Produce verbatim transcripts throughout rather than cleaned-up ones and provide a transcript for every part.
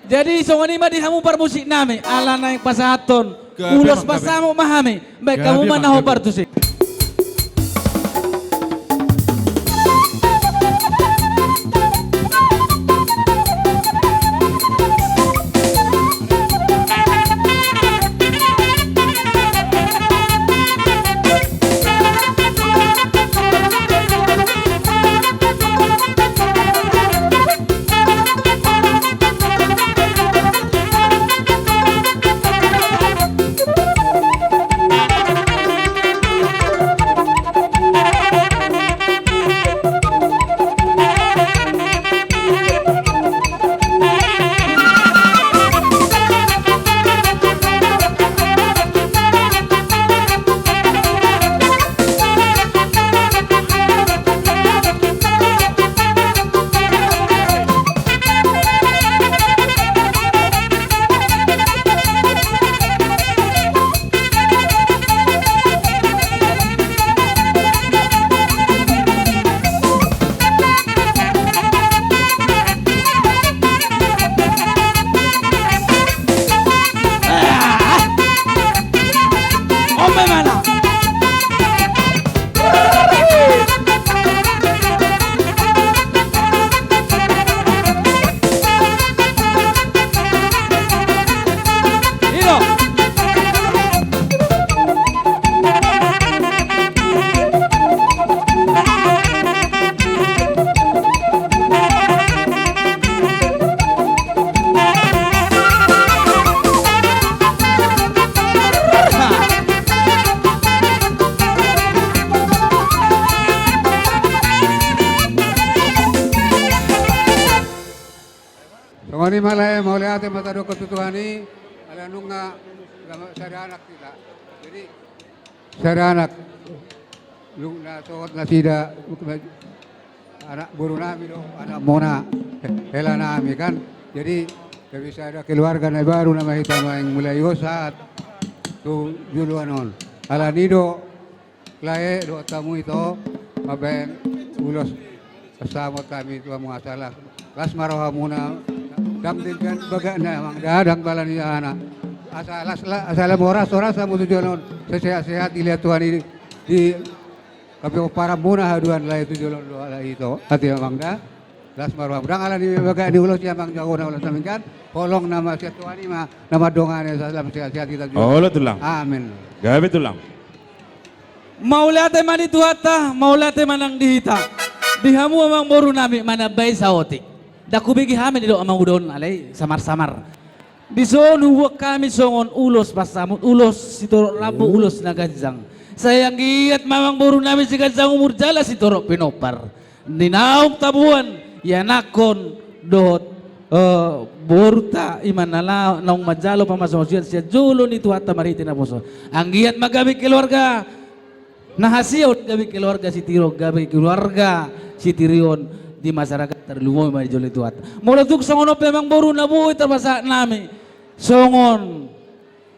Jadi songon i ma di hamu parmusik nami, ala naeng pasahathon ulos pasamot ma hami, baen hamu ma na hombar tusi. Songon i ma lae, mauliate ma tadokkon tu Tuhan i, ala nunga sada anak hita. Jadi sada anak, dung na sogot nasida, anak boru nami do, anak muna, hela nami kan. Jadi gabe sada keluarga na baru nama hita nuaeng mulai on sahat tu joloan on. Alani do lae dohot hamu ito mambaen ulos pasamot hami tu hamu asa las, las ma rohamuna. Ndang denggan bagakna amang da, ndang bala ni ahana. Asa las, la-, asa lam horas, horas hamu tu joloan on. Sehat-sehat dilehon Tuhan i di, di, di pomparanmuna haduan lae tu joloan on do ala ito. Ate amang da. Las ma roham. Ndang ala ni bagak ni ulos i amang, jagona ulos nami kan. Holong nama sian Tuhan i ma na mandongani asa lam sehat-sehat hita tu joloan on. Olo tulang. Amin. Gabe tulang. Mauliate ma di Tuhanta, mauliate ma nang di hita. Di hamu amang boru nami manambai saotik. Ndang hubege hami didok amang uda on alai samar-samar. Dison huboan hami songon ulos pasamot, ulos sitorop rambu, ulos na ganjang. Sai anggiat ma amang boru nami siganjang umur jala sitorop pinompar. Di naung taboan ianakhon dohot, eh, borunta i ma na la-, naung manjalo pamasumasuon sian jolo ni Tuhanta marhite naposo. Anggiat ma gabe keluarga na hasea on, gabe keluarga sitiruon, gabe keluarga sitiruon di masyarakat, tarlumobi ma di jolo ni Tuhanta. Molo tung songon on pe amang boru na boi tarpasahat nami songon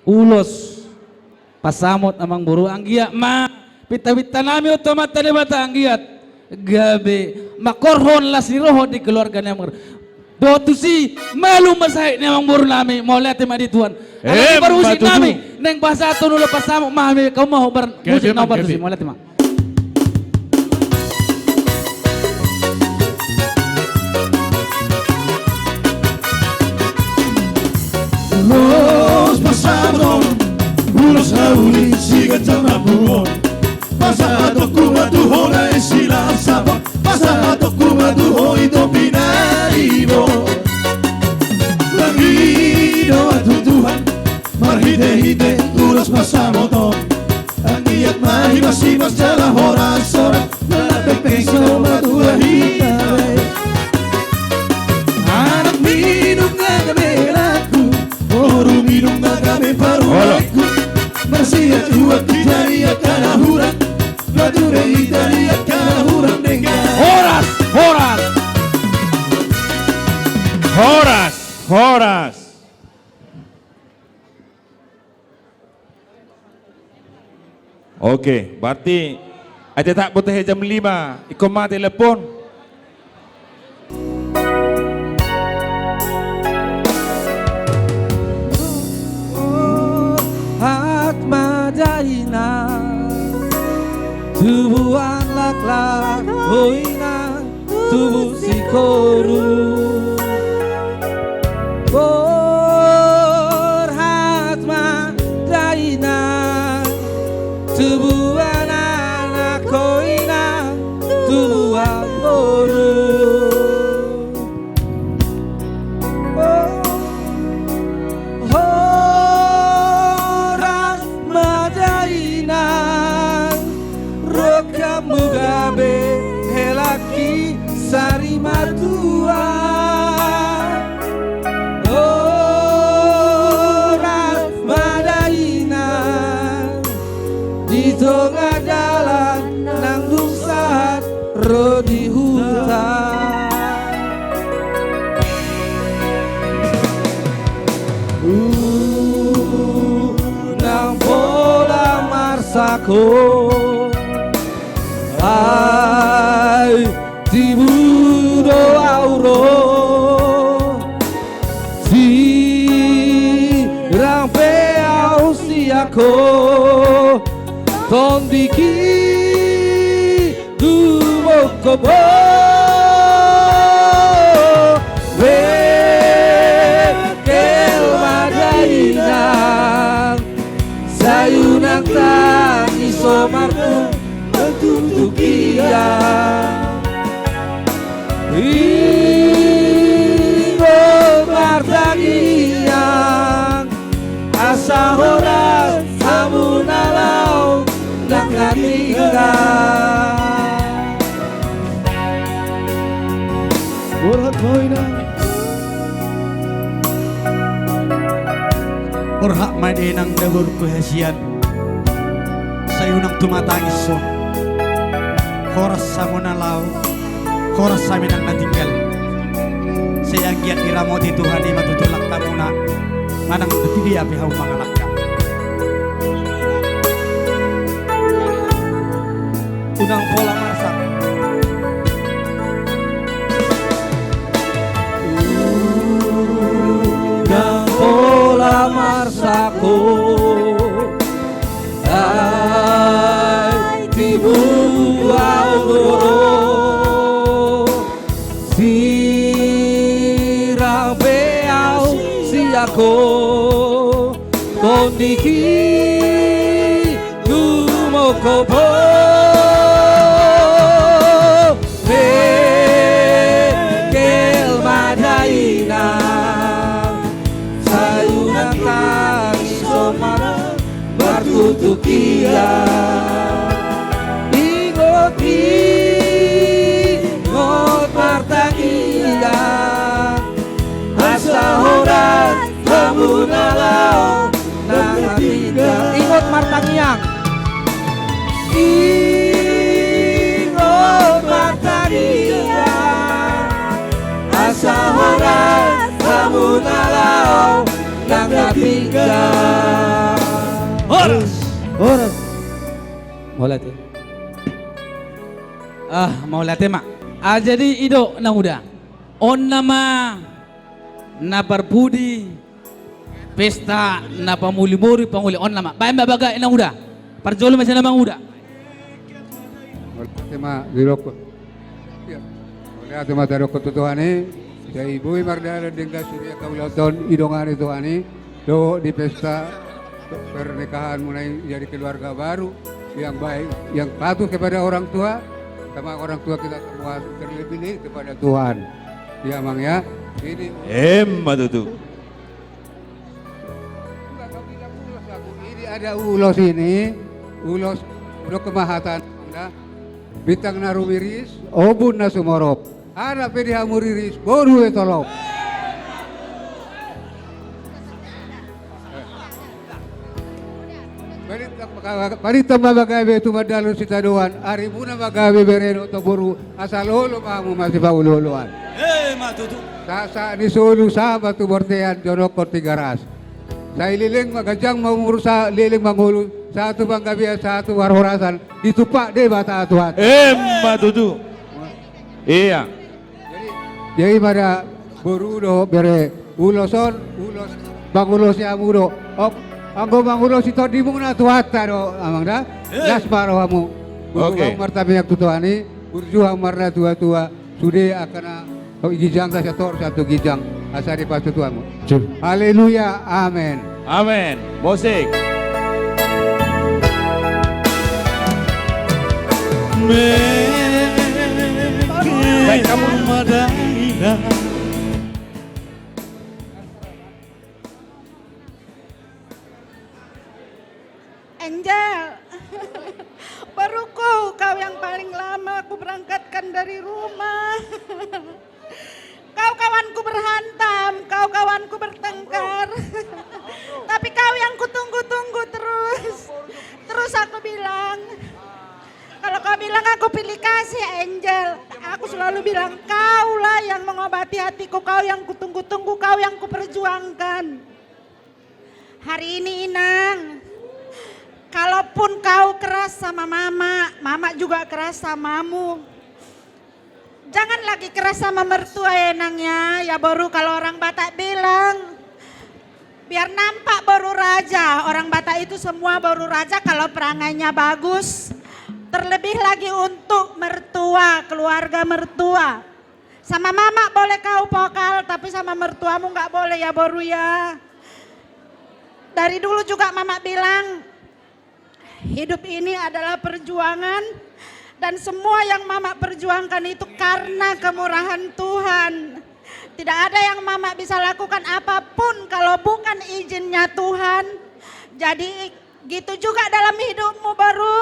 ulos pasamot amang boru, anggiat ma pintapinta nami on tu Amanta Debata anggiat gabe mangkorhon las ni roha di keluarga ni amang. Dohot tusi malum ma sahit ni amang boru nami, mauliate ma di Tuhan. Emma tutu. Ala ni parmusik nami, naeng pasahathon ulos pasamot ma hami, hamu ma hombar musik na hombar tusi, mauliate ma. Ulos pasamot on, ulos na uli siganjang rambu on. Pasahatonku ma tu ho na i Silasabon, pasahatonku ma tu ho ito pinaribot. Mangido ma tu Tuhan marhitehite ulos pasamot on. Anggiat ma himashimas jala horashoras, na pengpeng sian ho ma tu hita. Anak ni nunga gabe laku, boru ni nunga gabe parumaenku. Marsiaduan hita di angka na hurang, martuhe hita di angka na hurang denggan. Horas, horas. Horas, horas. Oke, berarti ai tetap boi tahe jam lima, ingkon ma telepon. Tubuan laklak ho inang, tubu sikoru. Borhat ma da inang, tubuan anak ho inang, tubuan boru. Horas ma da inang, rongkapmu gabe helangki sari matua. Horas ma da inang, di tonga dalan nang dung sahat ro di huta. Unang pola marsak ho, ai tibu do au ro. Sirang pe au sian ho, tondingki dumongkop ho. Bengkel ma da inang, sai unang tangis ho martutuktukian. Ingot martangiang, asa horas hamu na laho nang na tinggal. Borhat ma inang. Borhat ma inang da borungku hasian. Sai unang tumatangis ho. Horas hamu na laho, horas hami nang na tinggal. Sai anggiat diramoti Tuhan i ma tutu langkamuna, manang di dia pe hamu mangalangka. Unang pola marsak. Unang pola marsak ho, ai tibu au ro. Sirang pe au sian ho, tondingki dumongkop ho. Bengkel ma da inang, sai unang tangis ho martutuktukian. Ingot, ingot martangiang, asa horas hamu na laho nang na tinggal. Ingot martangiang. Ingot martangiang, asa horas hamu na laho nang na tinggal. Horas. Horas. Mauliate. Ah, mauliate ma. Ah, jadi i do, Nang Uda. On nama na parpudi, pesta na pamulimoli, pangoli, on nama. Baen ma baga, Nang Uda. Parjolo ma sian Amang Uda. Mauliate ma didokkon. Ia. Mauliate ma didokkon tu Tuhan i. Sai boi mardalan denggan sude angka ulaonta on, didongani Tuhan i. Dohot di pesta pernikahanmuna i jadi keluarga baru yang baik, yang patuh kepada orang tua, sama orang tua kita semua, terlebih nih kepada Tuhan. Ya, Mang, ya. Ini. Emma tutu. Ini ada ulos ini, ulos, ulos kemahatan, Mang, da. Bintang na rumiris, ombun na sumorop. Anak pe di hamu riris, boru pe tolop. Balintang ma gabe tumandalhon sitadoan, arimuna ma gabe bere dohot boru, asa loas ma hamu masipaolooloan. Emma tutu. Sahat-sahat ni solu sahat ma tu bontean, jonok tu Tigaras. Sai leleng ma, ganjang ma umur, sahat leleng ma ngolu, sahat tu panggabean, sahat tu parhorasan, ditumpak Debata Tuhan. Emma tutu. Ia. Jadi, jadi ma da boru dohot bere, ulos on, ulos mangulosi hamu do. Ong, anggo mangulosi tondimuna Tuhanta do, Amang, da. Eh. Las ma rohamu. Oke. Murru hamu martangiang tu Tuhan i, burju hamu marnatua-tua, sude angka na ginjang, sator sahat tu ginjang, asa dipasupasu Tuhan. Haleluya, amen. Amen. Musik. Baik, kamu. Angel, boruku, kau yang paling lama kuberangkatkan dari rumah. Kau kawanku berhantam, kau kawanku bertengkar. Tapi kau yang kutunggu-tunggu terus. Terus aku bilang, kalau kau bilang aku pilih kasih, Angel, aku selalu bilang, kaulah yang mengobati hatiku, kau yang kutunggu-tunggu, kau yang kuperjuangkan. Hari ini, Inang, kalaupun kau keras sama Mama, Mama juga keras samamu. Jangan lagi keras sama mertua, ya, Nang, ya. Ya, boru, kalau orang Batak bilang, biar nampak boru raja. Orang Batak itu semua boru raja kalau perangainya bagus. Terlebih lagi untuk mertua, keluarga mertua. Sama Mama boleh kau vokal, tapi sama mertuamu nggak boleh, ya, boru, ya. Dari dulu juga Mama bilang, hidup ini adalah perjuangan, dan semua yang Mama perjuangkan itu karena kemurahan Tuhan. Tidak ada yang Mama bisa lakukan apapun kalau bukan izinnya Tuhan. Jadi, gitu juga dalam hidupmu, boru.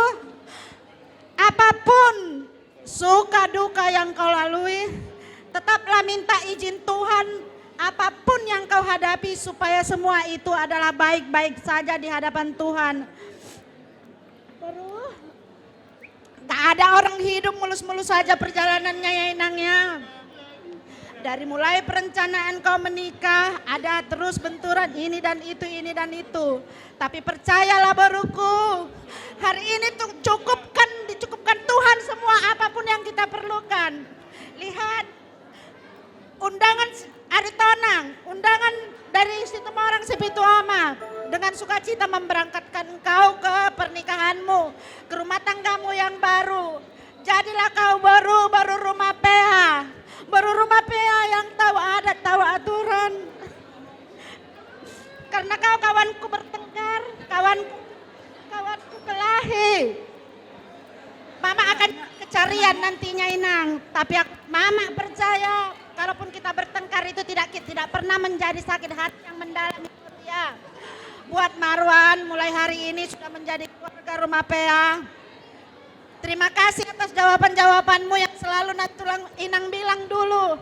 Apapun suka duka yang kau lalui, tetaplah minta izin Tuhan, apapun yang kau hadapi, supaya semua itu adalah baik-baik saja di hadapan Tuhan. Boru, tak ada orang hidup mulus-mulus saja perjalanannya, ya, Inang, ya. Dari mulai perencanaan kau menikah, ada terus benturan ini dan itu, ini dan itu. Tapi percayalah, boruku, hari ini tuh cukupkan, dicukupkan Tuhan semua apapun yang kita perlukan. Lihat, undangan s-, Aritonang, undangan dari Situmorang Sipitu Ama, dengan sukacita memberangkatkan engkau ke pernikahanmu, ke rumah tanggamu yang baru. Jadilah kau boru, boru Rumapea. Boru Rumapea yang tahu adat, tahu aturan. Karena kau kawanku bertengkar, kawan, kawanku kelahi. Mama akan kecarian nantinya, Inang. Tapi aku, Mama percaya, kalaupun kita bertengkar itu tidak, tidak pernah menjadi sakit hati yang mendalam, ya. Buat Marwan, mulai hari ini sudah menjadi keluarga Rumapea. Terima kasih atas jawaban-jawabanmu yang selalu nantulang Inang bilang dulu.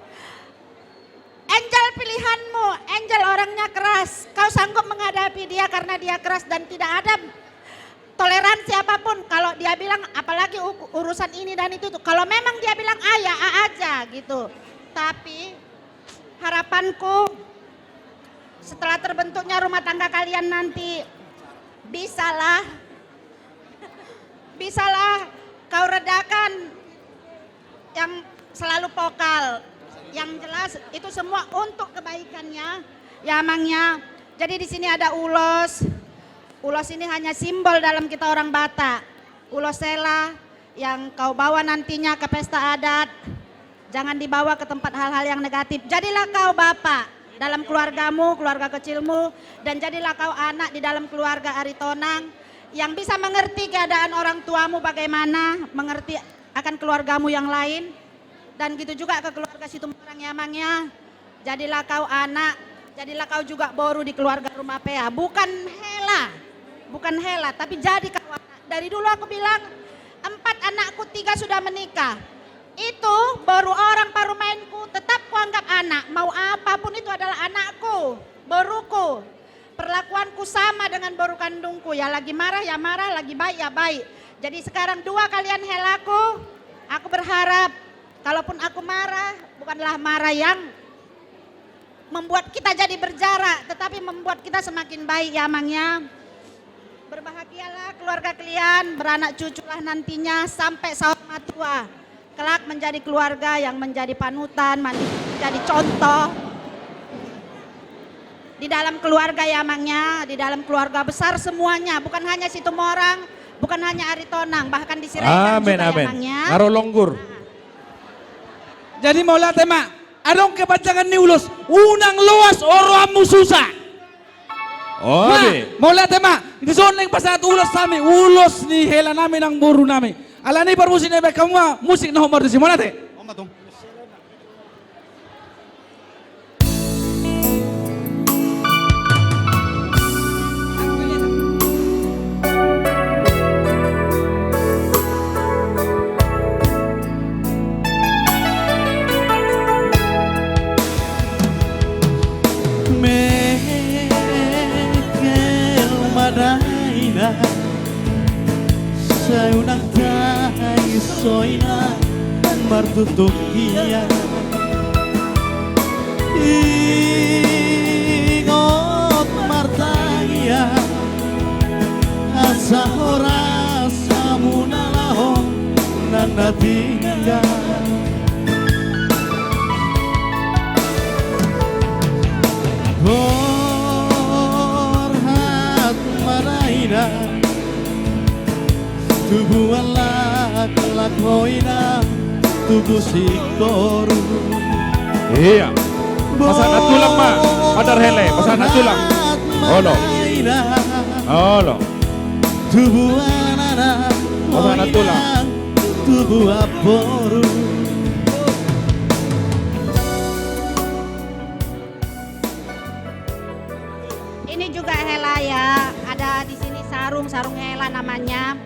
Angel pilihanmu, Angel orangnya keras. Kau sanggup menghadapi dia karena dia keras dan tidak ada toleransi apapun. Kalau dia bilang, apalagi u-, urusan ini dan itu tuh. Kalau memang dia bilang A, ya A aja gitu. Tapi harapanku setelah terbentuknya rumah tangga kalian nanti, bisalah Bisalah kau redakan yang selalu vokal. Yang jelas itu semua untuk kebaikannya, ya, Amang, ya. Jadi di sini ada ulos. Ulos ini hanya simbol dalam kita orang Batak. Ulos hela yang kau bawa nantinya ke pesta adat. Jangan dibawa ke tempat hal-hal yang negatif. Jadilah kau bapak dalam keluargamu, keluarga kecilmu, dan jadilah kau anak di dalam keluarga Aritonang yang bisa mengerti keadaan orang tuamu bagaimana, mengerti akan keluargamu yang lain, dan gitu juga ke keluarga Situmorang, ya, Mang, ya. Jadilah kau anak, jadilah kau juga boru di keluarga Rumapea. Bukan hela, bukan hela, tapi jadi kau anak. Dari dulu aku bilang, empat anakku, tiga sudah menikah. Itu boru orang parumaenku, tetap kuanggap anak. Mau apapun itu adalah anakku, boruku. Perlakuanku sama dengan boru kandungku. Ya lagi marah, ya marah, lagi baik, ya baik. Jadi sekarang dua kalian helaku, aku berharap, kalaupun aku marah, bukanlah marah yang membuat kita jadi berjarak, tetapi membuat kita semakin baik, ya, Mang, ya. Berbahagialah keluarga kalian, beranak cuculah nantinya sampai saur matua. Kelak menjadi keluarga yang menjadi panutan, menjadi contoh di dalam keluarga, ya, Mang, ya, di dalam keluarga besar semuanya, bukan hanya Situmorang, Bukan hanya Aritonang, bahkan di Siregar. Amin, juga, amin. Ya, Mang, ya. Nga ro longgur. Jadi mauliate ma, adong kepanjangan ni ulos, unang loas oroanmu susa. Ode. Nah, mauliate ma, dison naeng pasahat ulos hami, ulos ni hela nami nang boru nami. Alani i parmusik na baen hamu ma, musik na hombar disi, mauliate. Hombar, Tung. Mehel ma dainang, sai unang taisoi na martutup hian. Ingot martangiang asa horas hamu na laho nang na tinggal. Borhat ma dainang, tubuan laklak ho inang, tubu singkoru. Iya. Pasahat tulang ma, Mandar Hela, pasahat tulang. Olo. Olo. Tubuan anak, pasahat tulang. Tubuan boru. Ini juga hela ya, ada di sini sarung, sarung hela namanya.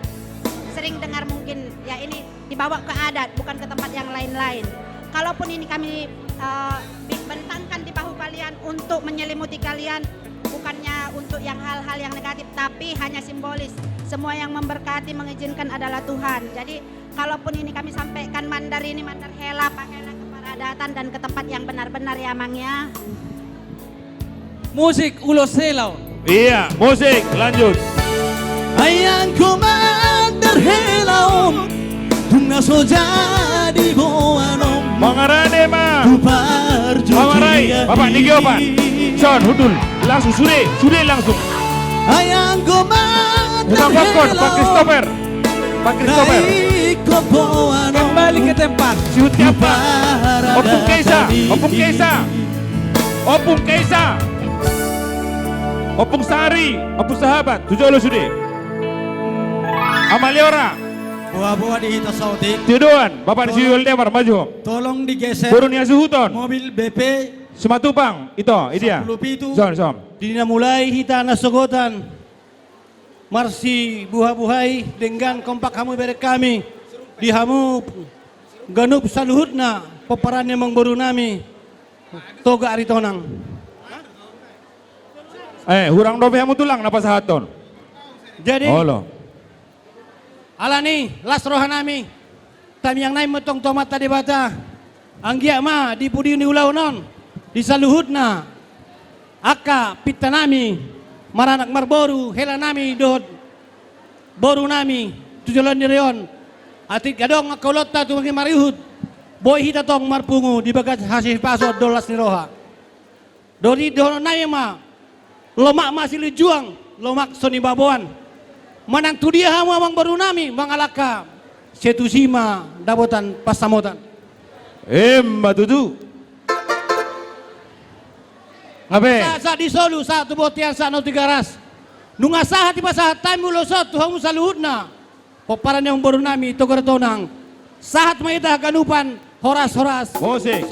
Sering dengar mungkin, ya, ini dibawa ke adat, bukan ke tempat yang lain-lain. Kalaupun ini kami, eh, bi-, bentangkan di bahu kalian untuk menyelimuti kalian, bukannya untuk yang hal-hal yang negatif, tapi hanya simbolis. Semua yang memberkati, mengizinkan adalah Tuhan. Jadi, kalaupun ini kami sampaikan mandar ini, mandar hela, pakailah ke peradatan dan ke tempat yang benar-benar ya, Mang, ya. Musik ulos hela on. Iya, musik, lanjut. Ayangku mandar hela on, dung na so jadi boanon. Mangarade ma. Tu parjujian. Mangarai, Bapak Nigio, Pak. Son, hundul. Langsung, sude, sude langsung. Ayangku mandar hela on. Pak Kokkon, Pak Christopher. Pak Christopher. Kembali ke tempat. Sihut ni apa? Ompung Keisa, Ompung Keisa. Ompung Keisa. Ompung Sari, Ompung Sahabat, tu jolo sude. Amaliora. Boa-boa di hita saotik. Tiodoan, Bapak ni si Waldemar, maju ho. Tolong digeser. Boru ni hasuhuton. Mobil B P. Simatupang, ito, idia. Sampulu pitu. Son, son. Di na mulai hita na sogot an marsibuha-buhai, denggan kompak hamu ibereng hami, di hamu ganup saluhutna pomparan ni amangboru nami Toga Aritonang. Eh, hurang dope hamu tulang na pasahathon. Jadi, olo. Alani, las roha nami, tamiang nami ma tong tu Amanta Debata, anggiat ma di pudi ni ulaon on, di saluhutna angka pinta nami, maranak marboru, hela nami dohot boru nami, tu joloan ni ari on, atik adong angka ulaonta tu marihut, boi hita tong marpungu di bagas hasipason dohot las ni roha. Dohot i dohonon nami ma, lomak ma silinjuang, lomak so nibaboan. Manang tu dia hamu amangboru nami mangalangka, sai tusi ma dapotan pansamotan. Emma tutu. Nga be? Sahat, sahat di solu, sahat tu bontean, sahat na tu Tigaras. Nunga sahat dipasahat hami ulos on tu hamu saluhutna. Pomparan ni amangboru nami Toga Aritonang. Sahat ma hita haganupan, horas-horas. Musik.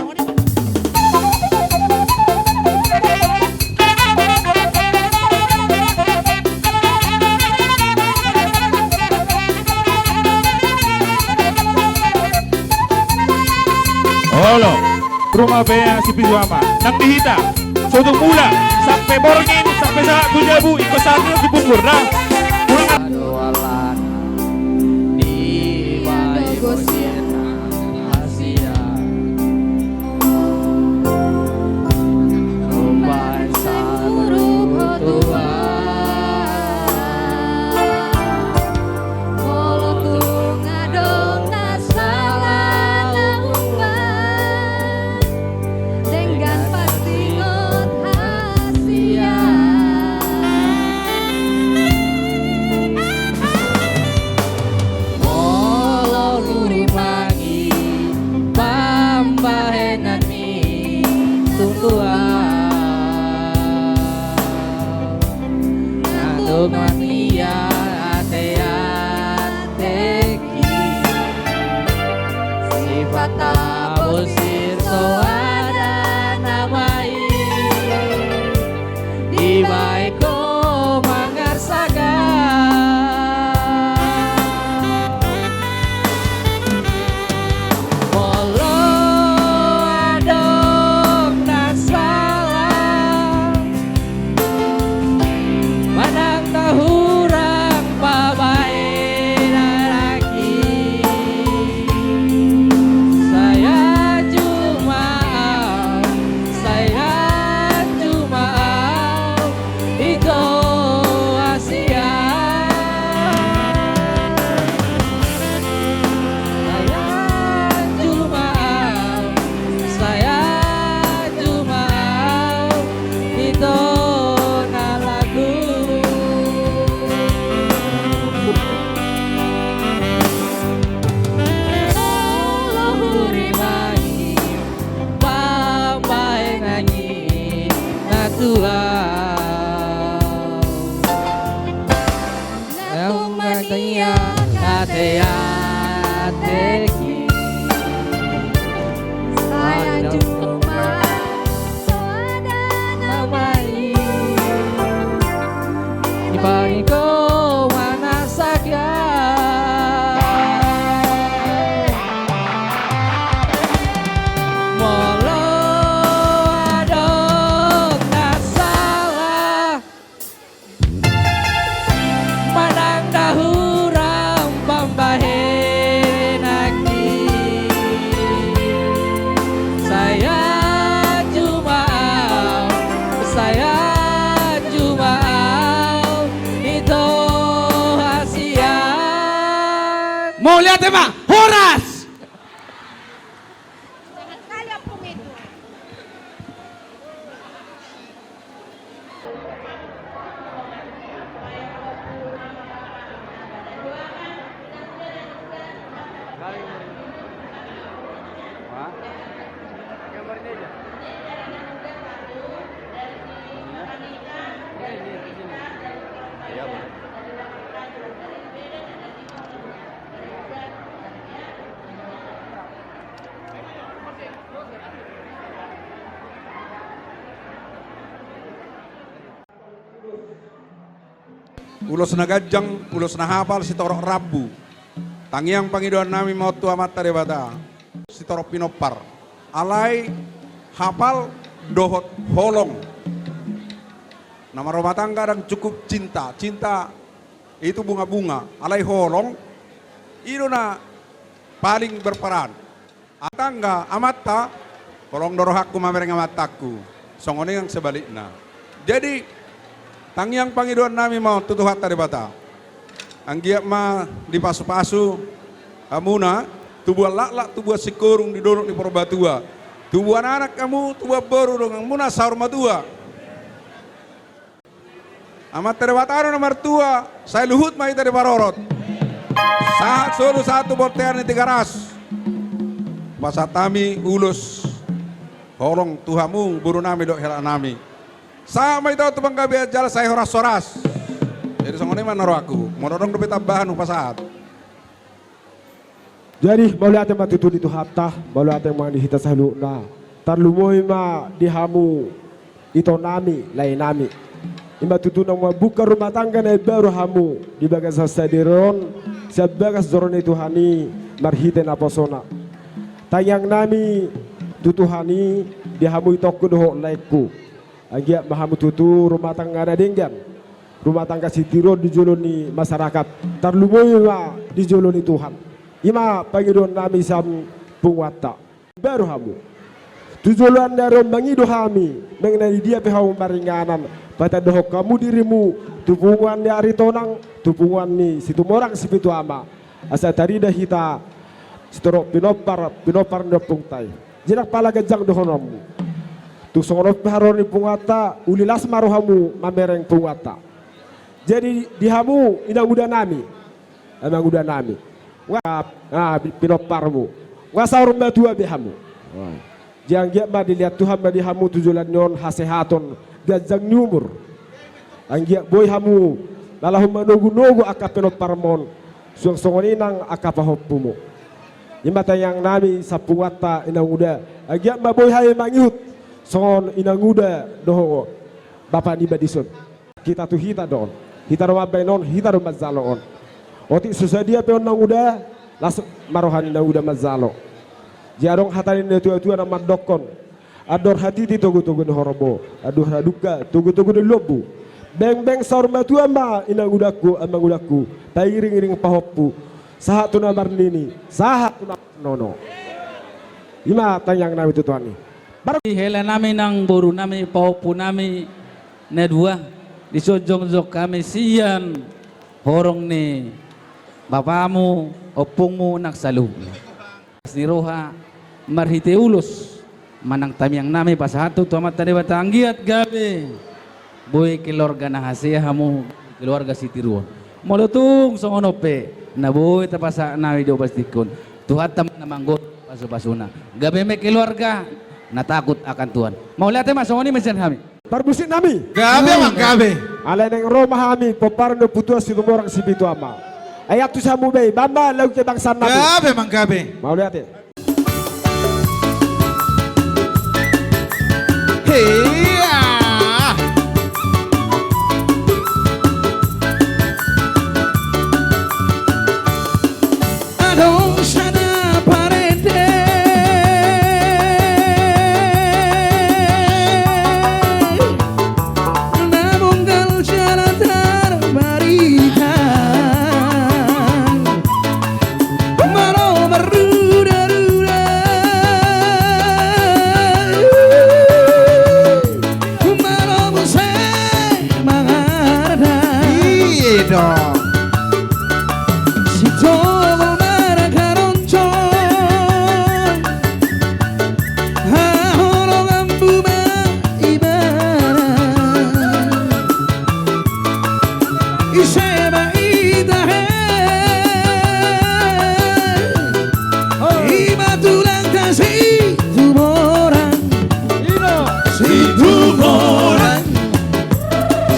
Olo. Ruma bea si pitu ama. Nang di hita. Sotung mula. Sampe borngin, sampe sahat tu jabu, ingkon sahat tu punggur. Nah. Mula. Di balik bosian hasian. Rumbai saluhut tua. Molo tung adong na salah na umbahen, denggan pasingot hasian. Mania ate-ateki, sipata bosir so ada na baen, dibaen ho mangarsakan. Molo adong na sala, manang na hurang pabaen nangkin, sai hanjuma au, sai hanjuma au, ito hasian. Sai hanjuma au, sai hanjuma au, ito na lagu. Molo hurimai pambahenan ni natua, naung mania ate-ateki, sai hanjuma au, sai hanjuma au, dibaen ho mangarsakan. Molo adong na sala, manang na hurang pambahenan nangkin, sai hanjuma au, sai hanjuma au, ito hasian. Mauliate ma, horas. Ulos na ganjang, ulos na hapal, sitorop rambu. Tangiang pangidoannami ma on tu Amanta Debata, sitorop pinompar. Alai hapal dohot holong. Na marrumah tangga ndang cukup cinta. Cinta itu bunga-bunga. Alai holong, i do na paling berperan. Tangga amanta, holong do rohangku mamereng amantangku. Songon i nang sebalikna. Jadi, tangiang pangidoannami ma on tu Tuhanta Debata. Anggiat ma dipasu-pasu hamuna, tubuan laklak, tubuan singkoru di dolok ni Purbatua. Tubuan anak hamu, tubuan boru donganmuna saur matua. Amanta Debata do na martua, sai luhut ma hita diparorot. Sahat solu sahat tu bontean ni Tigaras. Pasahat hami ulos holong tu hamu borunami dohot helanami. Sahat ma hita tu panggabean jala sai horas-horas. Jadi songon i ma na rohangku. Molo adong dope tambahan hupasahat. Jadi, mauliate ma tutu di Tuhanta, mauliate ma di hita saluhutna. Tarlumobi ma di hamu itonami, laenami. I ma tutu naung mambuka rumah tangga na imbaru hamu di bagasan sadari on, sian bagas joro ni Tuhan i marhite naposona. Tangiangnami tu Tuhan i di hamu itongku dohot laengku. Anggiat ma hamu tutu rumah tangga na denggan, rumah tangga sitiruon di jolo ni masyarakat, tarlumobi ma di jolo ni Tuhan. I ma pangidoannami sian punguanta. Baru hamu. Tu joloan ni ari on mangido hami, manang na di dia pe hamu maringanan, patandahon hamu dirimu tu punguan ni Aritonang, tu punguan ni Situmorang Sipitu Ama. Asa tarida hita sitorop pinompar, pinompar ni ompungta i. Jadi ndang pala ganjang dohononmu. Tung songon on pe haroro ni punguanta, uli las ma rohamu mamereng punguanta. Jadi di hamu inangudanami, inangudanami, nga, ah, pi-, pinomparmu, nga saur matua be hamu. Jadi anggiat ma dilehon Tuhan ma di hamu tu joloan ni on hasehaton, ganjang ni umur. Anggiat boi hamu Na laho manogunogu angka pinomparmon, suang songon i nang angka pahompumu. I ma tangiang nami sampunganta inang uda, anggiat ma boi hami mangihut songon inang uda dohot bapa niba dison. Hita tu hita do on, hita do mambahen on, hita do manjalo on. Otik so sadia pe on nang uda, las ma roha ni nang uda manjalo. Jadi adong hata ni natuatua na mandokkon: Andor hatiti togutogu ni horbo, andor hadungka togutogu ni lombu. Bengbeng saur matua ma inang udangku, amang udangku, pangiringiring pahompu, sahat tu na marnini, sahat tu na marnono. I ma tangiang nami tu Tuhan i. Bar- Hela nami nang boru nami, pahompu nami na dua, dison jongjong hami sian horong ni bapamu, ompungmu nang saluhutna. Las ni roha marhite ulos manang tangiang nami pasahathon tu Amanta Debata, anggiat gabe boi keluarga na hasea hamu, keluarga sitiruon. Molo tung songon on pe, na boi tapasahat nami do pastikkon, Tuhanta ma na manggohi pasupasuna. Gabe ma keluarga na takut akan Tuhan. Mauliate ma, songon i ma sian hami. Parmusik nami. Gabe, amang, gabe. Alai naeng ro ma hami pomparan ni Ompu Tuan Situmorang Sipitu Ama. Ai antusi hamu be, bahen ma lagu kebangsaan nami. Gabe, amang, gabe. Mauliate. Hei, ah. Adong sada parende na mungkal jala tarbarita, malo marrudaruda, malo muse mangarda. I do. Sitongol markaroncong, haholonganmu ma ibana. Ise ma i tahe, i ma tulangta Situmorang. Situmorang,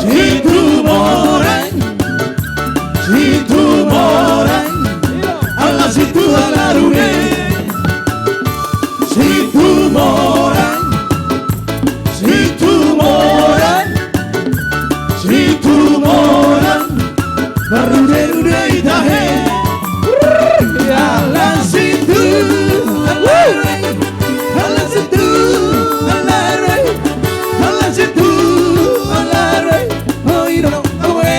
Situmorang, Situmorang, ala Situ ala Rude. Situmorang, Situmorang, Situmorang, marruderude i tahe. Ala Situ, ala Rude, ala Situ, ala Rude, ala Situ, ala Rude. Oi, no, oi.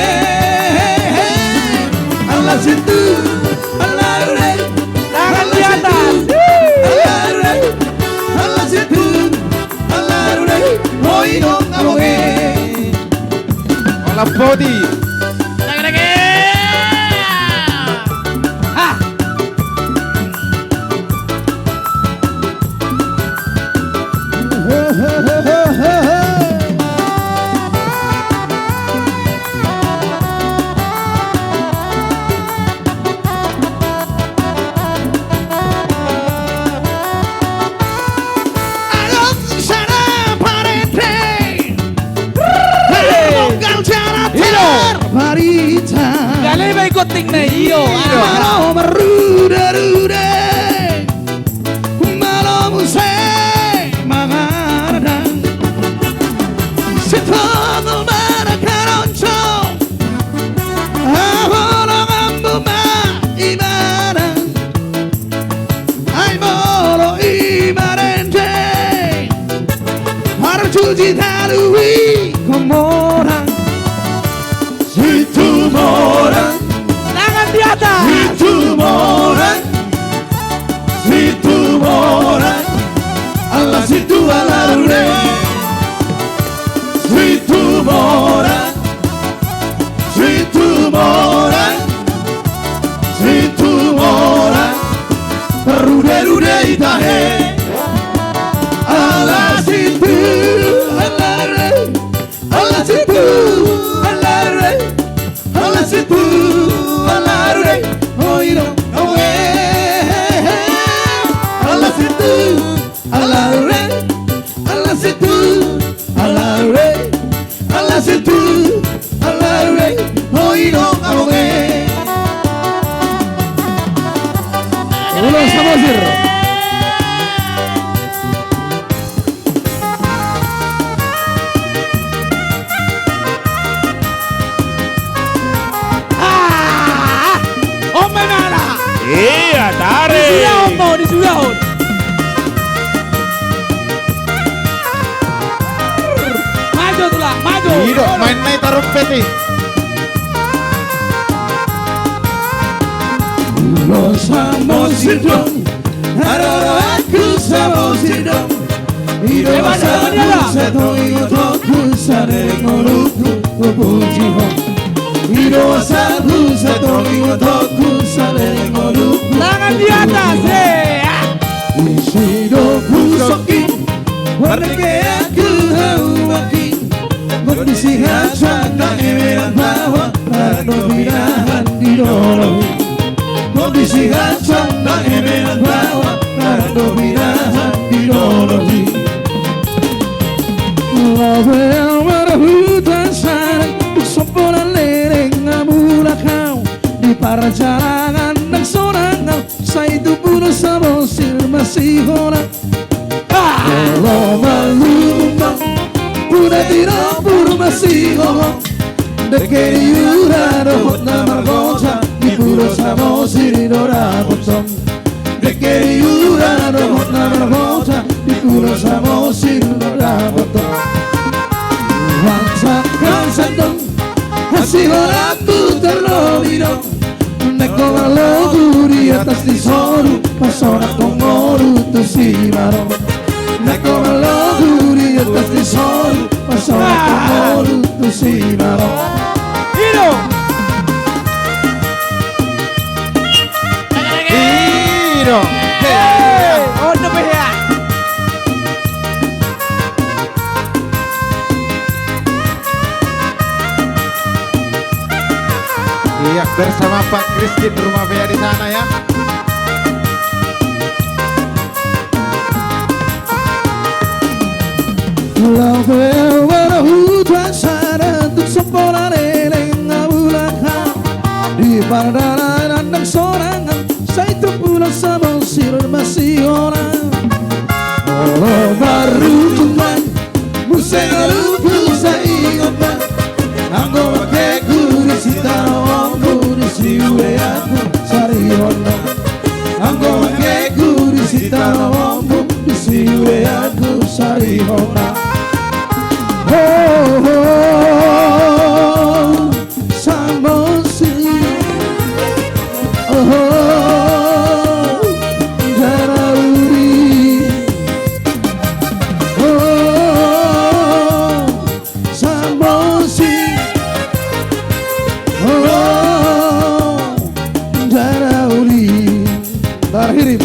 Ala Situ, ala Rude. Tangan di atas. Ala Situ, ala Rude, ala Situ, ala Rude. Oi, no, oi. Ala Podi. Ala Rude. Ha. Adong sada parende. Hei. Mungkal jala tarbarita. Gale ma i gonting na i, io. Io. Malo marruderude, malo muse mangarda. Sitongol markaroncong, haholonganmu ma ibana. Ai molo i marende, marjuji talu i Komorang. Situmorang. Tangan di atas. Situmorang. Situmorang. Ala Situ ala Rude. Situmorang. Situmorang. Situmorang. Marruderude i tahe. Ala Situ ala Rude. Sudah. Maju, Tulang, maju. I do, maen nai tarompet i. Lo Samosir do, haroroanku Samosir do. I do asa buset, ingotonku saleleng ngolungku, hupuji ho. I do asa buset, ingotonku saleleng ngolungku. Tangan di atas, eh, ah. Disi do husongking, marnangkehonku hau mangking. Nunga disi hansan nang eme nang baoa, ndang dope pinahan di dolok i. Nunga disi hansan nang eme nang baoa, ndang dope pinahan di dolok i. Laho au marhuta sada, somponan leleng nga mulak au. Di parjalanan ndang sonang au, sai tubu do Samosir masihol. Olo malumang, puna di dapur masihohot. Dengke ni ura dohot na margoja, di Pulo Samosir do dapothon. Dengke ni ura dohot na margoja, di Pulo Samosir do dapothon. Hansan, hansan do hasiholanku tarlobi do. Naeng ho marlogu di atas ni solu, pasonang ho ngolu tusi ma ro. Naeng ho marlogu di atas ni solu, pasonang ho ngolu tusi ma ro. I do. I do. Hei, on do pe hea. Iya, bersama Pak Kristin Rumah Bea di sana ya. Laho au marhuta sada, tung somponan leleng nga mulak au. Di pardalanan ndang sonang au, sai tu Pulo Samosir masihol. Olo marhuta ma, muse ngolungku sai ingot ma. Anggo bangkeku disi tano ombun, disi udeanku sari hona. Anggo bangkeku disi tano ombun, disi udeanku sari hona. Ho, ho. Samosir. Oh, Darauli. Oh, Samosir. Oh, Darauli. Terakhir.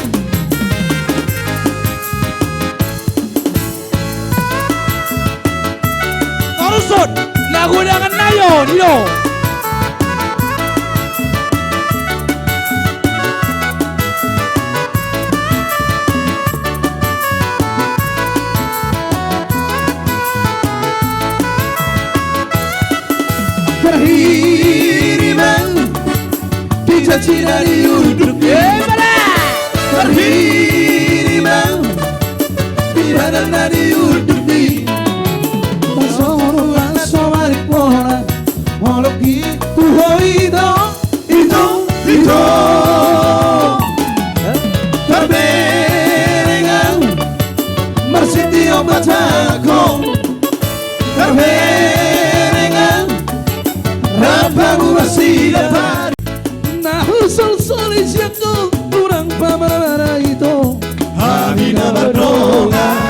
Tarushon, na godangan nai on, i do. Parhiri ma. Di janjina di unduk ni. Eh, bala. Parhiri ma. Di badanna di unduk ni. Pasoro aso maripona. Molo ki tu ho ito, ito, ito. Tarbereng au. Marsitio patahon. Tarbereng au. Rap hamu masida pari. Na husolsol i sian ho, hurang pamarmara ito. Hami na mardongan.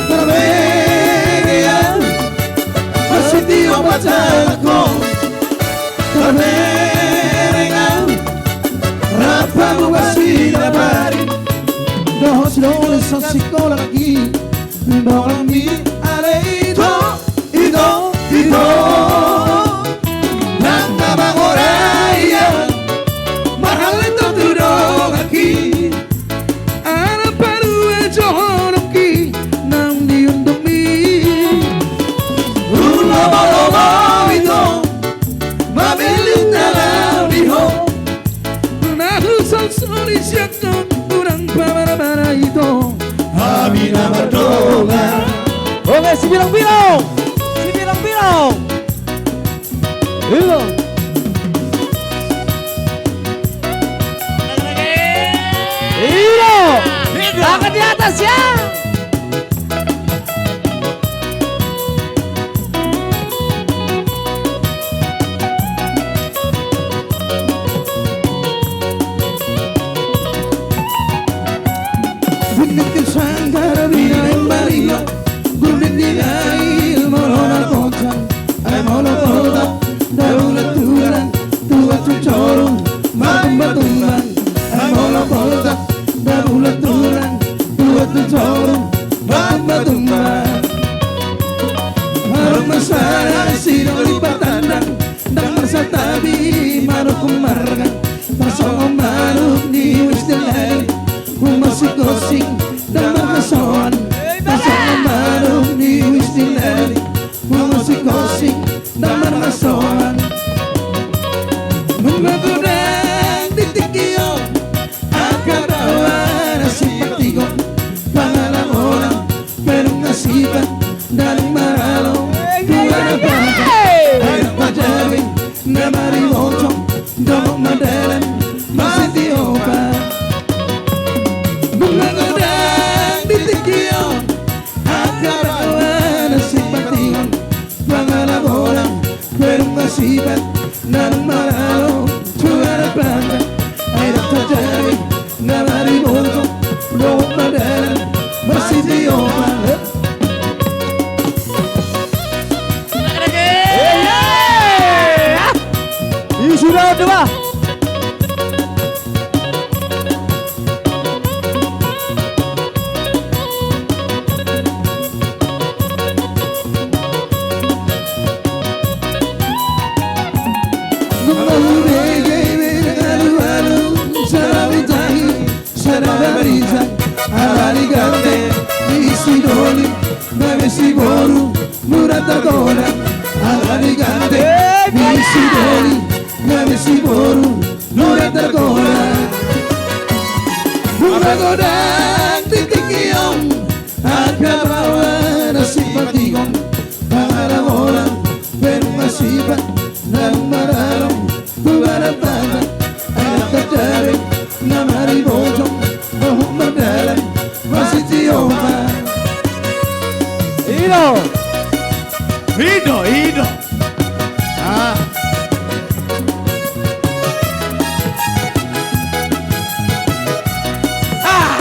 Tarbereng au, marsitio patahon. Tarbereng au, rap hamu masida pari. Dohot sidohonon sikola nangkin. Donganmi ale ito, ito, ito. Ndang na mangorai au, marhalto tu donganki. Ala palu jo holongki, naung di undukmi. Iro! Iro! Tangan di atas, ya! Bini ni sanggar binaen bario, gurmin di lail molo na gojang, ai molo bolda, daulat tulang, tuat tu jorung, matumba-tumba, ai molo bolda, daulat tulang, tuat tu jorung, matumba-tumba. Marung marsada sidoli patandang, ndang marsantabi manuk marga, tarsongon manuk ni uis di lali, humasik gosing ndang marhasoan, tarsongon manuk ni uis di lali, humasik gosing ndang marhasoan. Nunga godang di tingki on angka baoa na sipatikon, pangalang-olang pe nunga sipat, ndang maralo tu anak bangka, anak pajabi na maribojong, dohot mardalan masitiopat. Nunga godang di tingki on angka baoa na sipatikon, pangalang-olang pe nunga sipat, ndang maralo tu anak bangka, anak pajabi na maribojong, dohot mardalan masitiopat. Isuda on do ba. Sada barisang ala ni gande ni sidoli, gabe siboru mura targolang. Ala ni gande ni sidoli, gabe siboru mura targolang. Nunga godang di tingki on angka baoa na sipatikon, pangalang-olang pe nunga sipat, ndang maralo tu anak bangka, anak pajabi na maribojong, dohot mardalan masitiopat. Ido. Ido, ido. Ah. Ah.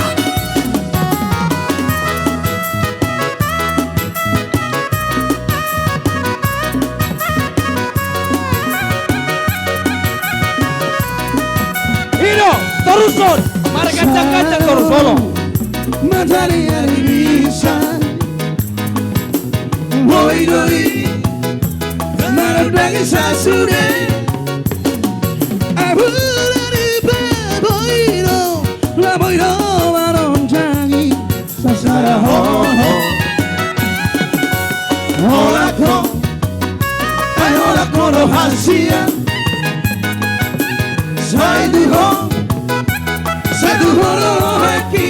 Ido, torushon, marganjang-ganjang torushon. Mataniari bisa. Boi do i, marudang i sasude. Abu dari pe boi do, la boi do maronjangi. Sasada hoho. Holan ho. Ai holan ho do hasian. Sai tu ho. Sai tu ho do rohangki.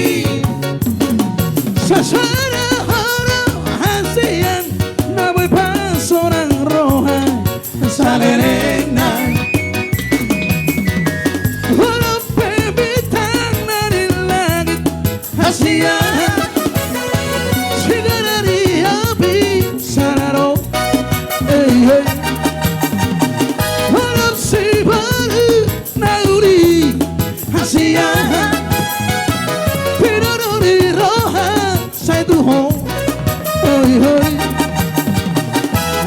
Sasada ho do hasian. Na boi pasonang roha. Salelengna. Holan pe bintang na di langit. Hasian. Sigana di api. Sanaro. Ei, ei. Holan sibalu na uli. Hasian. Pinodo ni roha. Sai tu ho, hoi, hoi.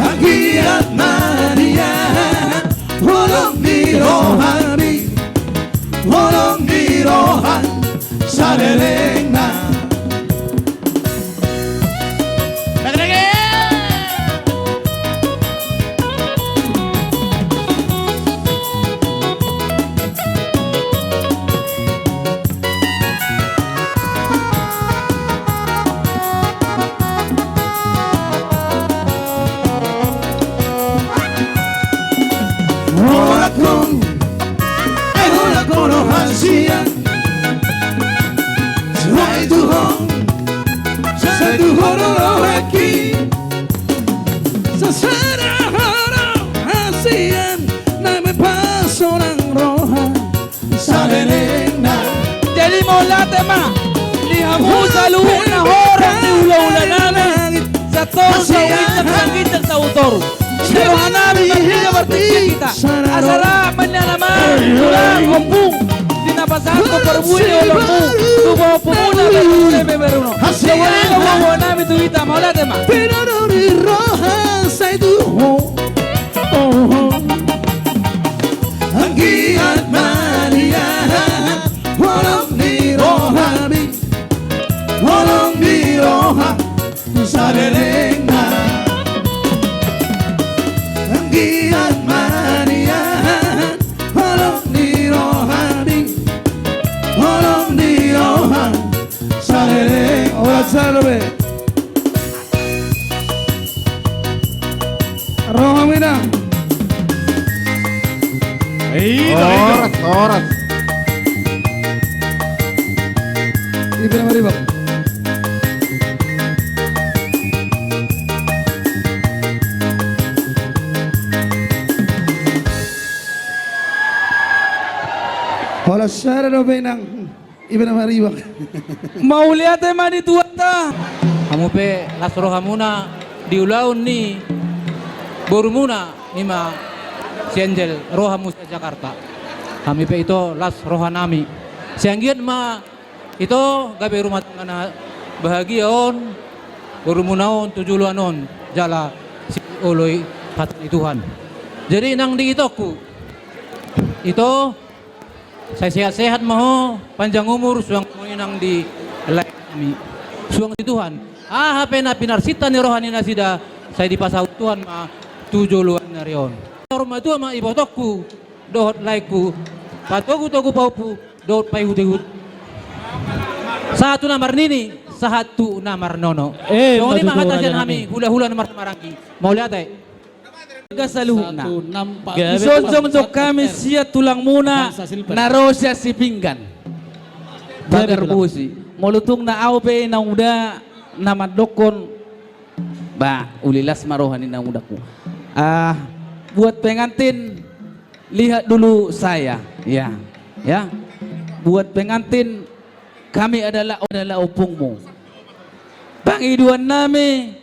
Anggiat ma nian, holong ni rohami, holong ni roham, salelengna. Holan ho, ai holan ho do hasian. Sai tu ho, sai tu ho do rohangki. Sasada ho do hasian, na boi pasonang roha. Salelengna. Jadi ma Mauliate ma di hamu saluhutna horong ni hulahula nami. Sator sahuinjak, saginjang sahutoru. Inda roha nami marhite martingki hita. Asa ra ma nian amang, tulang, ompung, di na pasahathon parbue ni olongmu tu pahompumuna, parbue ni beberuna. Songon i do huboan nami tu hita. Mauliate ma. Pinodo ni roha sai tu ho. Anggiat ma nian holong ni rohami, holong ni roha salelengna. Anggiat ma nian holong ni rohami, holong ni roha saleleng. Horas jalo be. Roha mina. Horas, horas. Ibe na maribak. Horas sada dope inang. Ibe na maribak. Mauliate ma di Tuhanta. Hamu pe las rohamuna di ulaon ni borumuna, ima si Angel, roha muse Jakarta. Hami pe ito las rohanami. Sai anggiat ma ito gabe rumah tangga na bahagia on, borumuna on tu joloan on jala sioloi hata ni Tuhan. Jadi nang di itongku, ito, sai sehat-sehat ma ho, panjang umur, suang songon i nang di lae nami. Suang di Tuhan. Aha pe na pinarsinta ni roha ni nasida, sai dipasaut Tuhan ma tu joloan ni ari on. Tor matua ma ibotongku dohot laengku, patogu-togu pahompu dohot paihut-ihut. Sahat tu na marnini, sahat tu na marnono. Eh, songon i ma hata sian hami, hula-hula na marhahamaranggi. Mauliate. Ga saluhutna. Dijongjong do hami sian tulangmuna na ro sian Sipinggan. Pagar Bosi. Molo tung na au pe na uda na mandokkon, ba, uli las ma roha ni na udangku. Ah, buat pengantin, lihat dulu saya, ya. Ya. Buat pengantin, kami adalah, adalah ompungmu. Pangidoan nami,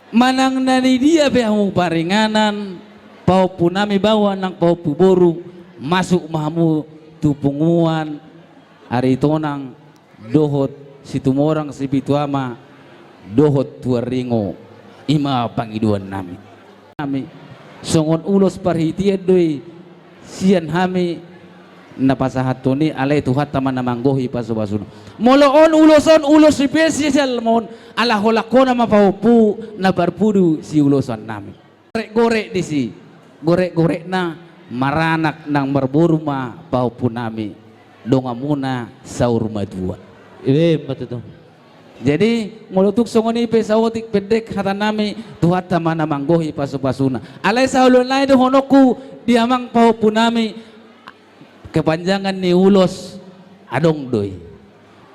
manang na di dia pe hamu paringanan, pahompu nami baoa nang pahompu boru, masuk ma hamu tu punguan Aritonang dohot Situmorang Sipitu Ama dohot Tuaringo, ima pangidoan nami. Nami, songon ulos parhitean do i sian hami na pasahathon i, alai Tuhanta ma na manggohi pasupasuna. Molo on ulos on, ulos spesial ma on, ala holan hona ma pahompu na parpudi siulosan nami. Gorek-gorek disi, gorek-gorekna maranak nang marboru ma pahompu nami, donganmuna saur matua. Ibe ma tutu. Jadi, molo tung songon i pe saotik pendek hata nami, Tuhanta ma na manggohi pasupasuna. Alai sahalak nai dohononku di amang pahompu nami, kepanjangan ni ulos adong do i.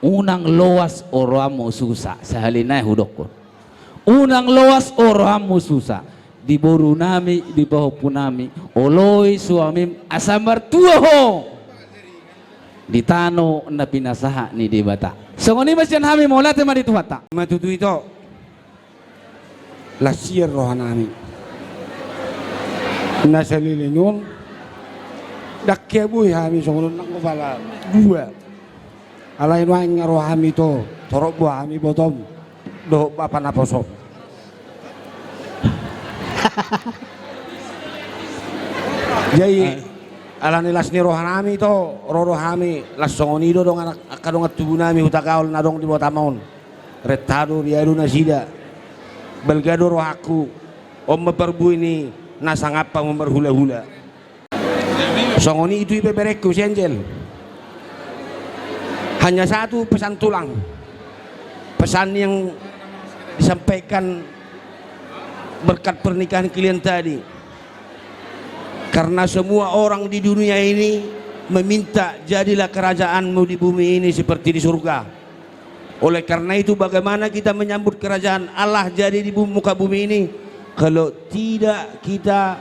Unang loas oroanmu susa, sahali nai hudokkon. Unang loas oroanmu susa. Di boru nami, di pahompu nami, oloi suamim asa martua ho di tano na pinasahat ni Debata. Songon i ma sian hami, mauliate ma di Tuhanta. Ma tutu ito, las sian roha nami. Na saleleng on, ndang hea boi hami songon on nang pala dua. Alai nuaeng nga rohami ito, torop do hami ibotom dohot bapa naposom. Jadi, alani las ni rohanami ito, ro do hami, las songon i do dongan, angka dongan tubunami Hutagaol na adong di Batam on. Renta do, ria do nasida. Balga do rohangku, on ma parbue ni na sangap hamu marhulahula. Songon i tu ibeberengku si Angel. Hanya satu pesan tulang. Pesan yang disampaikan berkat pernikahan kalian tadi. Karena semua orang di dunia ini meminta, "Jadilah kerajaanmu di bumi ini seperti di surga." Oleh karena itu, bagaimana kita menyambut kerajaan Allah jadi di bu-, muka bumi ini, kalau tidak kita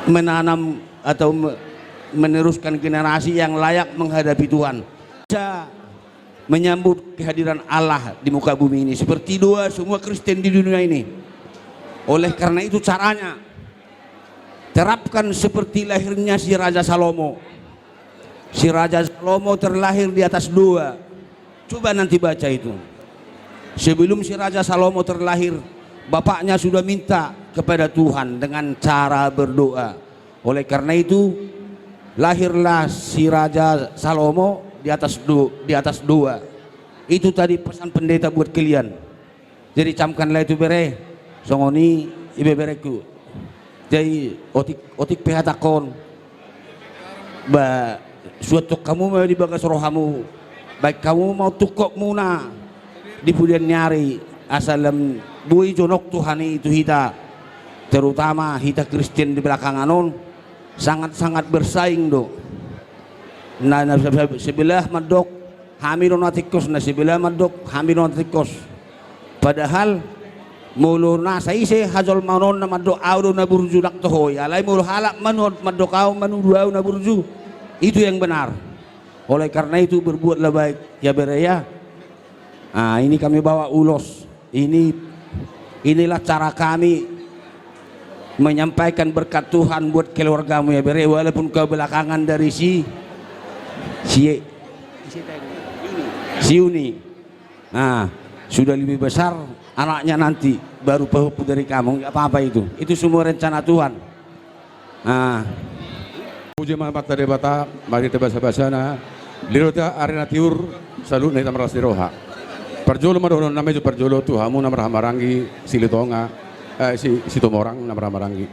menanam atau me-, meneruskan generasi yang layak menghadapi Tuhan? bisa menyambut kehadiran Allah di muka bumi ini, seperti doa semua Kristen di dunia ini. Oleh karena itu, caranya, terapkan seperti lahirnya si Raja Salomo. Si Raja Salomo terlahir di atas doa. Coba nanti baca itu. Sebelum si Raja Salomo terlahir, bapaknya sudah minta kepada Tuhan dengan cara berdoa. Oleh karena itu, lahirlah si Raja Salomo di atas do-, di atas doa. Itu tadi pesan pendeta buat kalian. Jadi camkanlah itu, bere. Songon i, ibeberengku. Jadi otik, otik pe hatangkon. Ba, suanhon hamu ma di bagas rohamu. Baen hamu ma tungkotmuna di pudian ni ari, asa lam boi jonok Tuhan i tu hita. Terutama hita Kristen di belakangan on sangat-sangat bersaing do. Na, na se-, se-, sebelah mandok hami do na tingkos, na sebelah mandok hami do na tingkos. Padahal molo nasa ise hajolmaon on na mandok au do na burju, ndang toho i. Alai molo halak manu-, mandok au, manuduh au na burju, itu yang benar. Oleh karena itu, berbuatlah baik, ya, bere, ya. Ah, ini kami bawa ulos. Ini, inilah cara kami menyampaikan berkat Tuhan buat keluargamu, ya, bere, walaupun kau belakangan dari si, si, si Yuni. Nah, sudah lebih besar anaknya nanti, baru pahompu dari kamu, nggak apa-apa itu. Itu semua rencana Tuhan. Ah. Puji ma Amanta Debata, marhite basabasana, di rota ari na tiur, saluhutna hita marlas ni roha. Parjolo ma dohononnami jo parjolo tu hamu na marhaha maranggi, Silitonga, eh, Si-, Situmorang na marhaha maranggi.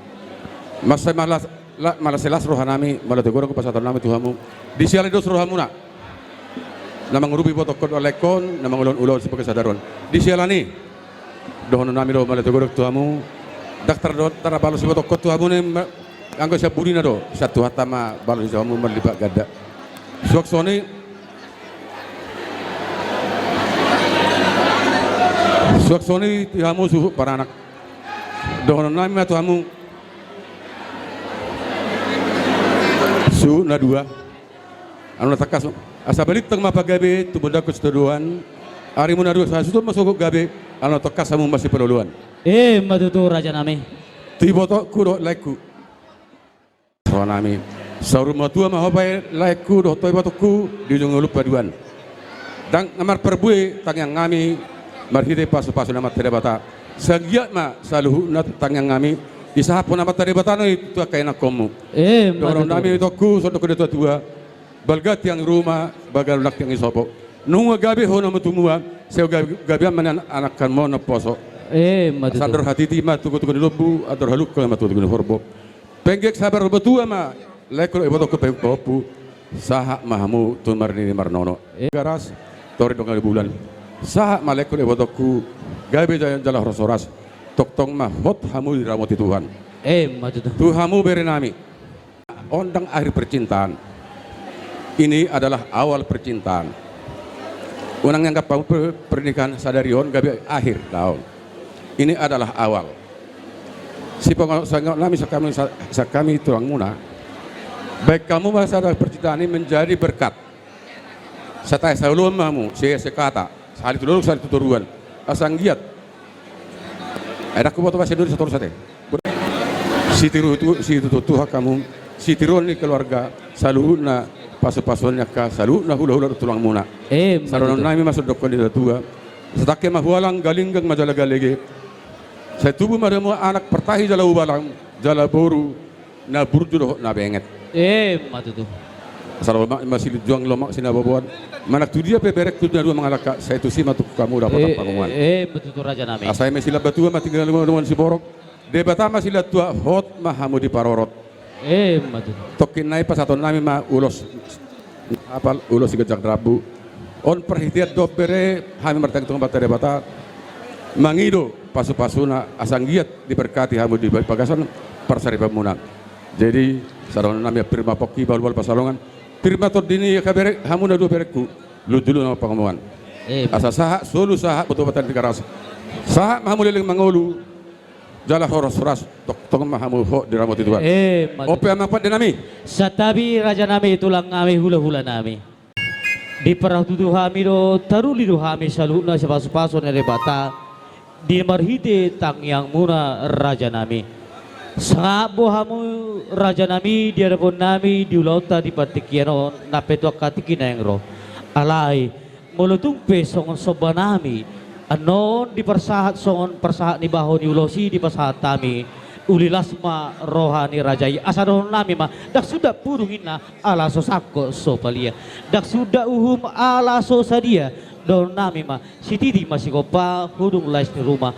Mansai malas, la-, malas las rohanami, mauliate godang pasahatonnami tu hamu. Di siala ni dos rohamuna. Na mangurupi ibotohon dohot laengkon, na mangulahon ulaon sian bagas sadari on. Di siala ni i, dohononnami do mauliate godang tu hamu. Ndang tar do, tar balos ibotohon tu hamu ni ma-, anggo sian burina do, sian Tuhanta ma balos i tu hamu marlipat ganda. Suang songon i, suang songon i tu hamu suhut paranak. Dohononnami ma tu hamu. Suhut na dua. Anu na tangkas, asa balintang ma pagabe, tumundalhon sitadoan, arimu na dua sahasuhuton ma sogot gabe, anu na tangkas hamu masipaloloan. Ima tutu, rajanami. Tu ibotohonku dohot laengku. Rohanami. Saur matua ma ho bae laengku dohot ho ibotohonku, di ujung ngolu paduan. Ndang na marparbue tangiangnami, marhite pasupasu ni Amanta Debata. Sai anggiat ma saluhutna tangiangnami, disahaphon Amanta Debata ma i tu angka ianakhonmu. Ima tutu. Dohononnami ibotohonku, songon dok ni natuatua. Balga tiang ruma, balga dongan tiang ni sopo. Nunga gabe ho na matumua, sai gabe, gabean ma nian anakhonmu na poso. Ima tutu. Asa andor hatiti ma tukutuku ni lombu, andor halungka ma tukutuku ni horbo. Pengge sabar matua ma laengku dohot ibotohonku, pengge pahompu, sahat ma hamu tu marnini marnono. E. Garas, toru dongan ni bulan. Sahat ma laengku dohot ibotohonku, gabe jala, jala horas-horas. Tongtong ma hot hamu diramoti Tuhan. Ima tutu. Tu hamu berenami. On ndang akhir percintaan. Ini adalah awal percintaan. Unang ianggap hamu per-, pernikahan sadari on gabe akhir, daong. Ini adalah awal. Sipango-, sipangotonami sian hami, sa-, sian hami tulangmuna. Baen hamu ma sada percintaan i menjadi berkat. Satahi saoloan ma hamu, se-, sekata, sahali tu dolok, sahali tu toruan. Asa anggiat. Ai ndang huboto bahasa Indonesia torus ate. Sitiru tu, situtu tu hamu, sitiruon ni keluarga, saluhutna pasupasuon ni angka, saluhutna hulahula dohot tulangmuna. Ima tutu. Sadohononnami ma songon dok ni natuatua. Satangke ma hualang, galinggang ma jala galege. Sai tubu ma hamu anak partahi jala ubalang, jala boru, na burju dohot na benget. Ima tutu. Asa lomak ma silinjuang, lomak sinaboboan. Manang tu dia pe berengku na dua mangalangka, sai tusi ma tungkot hamu dapotan pangomoan. Ima tutu, rajanami. Asa eme silambatua ma tinggal dongan siborok. Debata ma silatua, hot ma hamu diparorot. Ima tutu. Tongkin nai pasahatonnami ma ulos. Apal ulos siganjang rambu. On parhitean do bere, hami martangiang tu Amanta Debata, mangido pasupasuna, asa anggiat diberkati hamu di bagasan parsaripeonmuna. Jadi, sadohononnami, pir ma pongki, bahulbahul pansalongan, pir ma tondi ni angka bere, hamu na dua berengku, lunjulunjulu ma pangomoan. Ima. Asa sahat solu, sahat botoboto ni Tigaras. Sahat ma hamu leleng mangolu. Jala horas-horas, tongtong ma hamu hot diramoti Tuhan. Ima tutu. On pe amang pandenami. Santabi rajanami, tulangnami, hulahulanami. Diparhatutu hami do, taruli do hami saluhutna sipasu-pasu ni Debata di marhite tangiangmuna, rajanami. Sangap do hamu, rajanami, di adabohonnami di ulaonta di partingkian on, nang pe tu angka tingki naeng ro. Alai molo tung pe songon sombanami annon diparsahat songon parsahat ni baho ni ulos i dipasahat hami, uli las ma roha ni raja i. Asa dohononnami ma, ndang suda pudung inna ala so sangkot so palia, ndang suda uhum ala so sadia. Dohononnami ma, sititi ma sigompa, hudung lais ni ruma.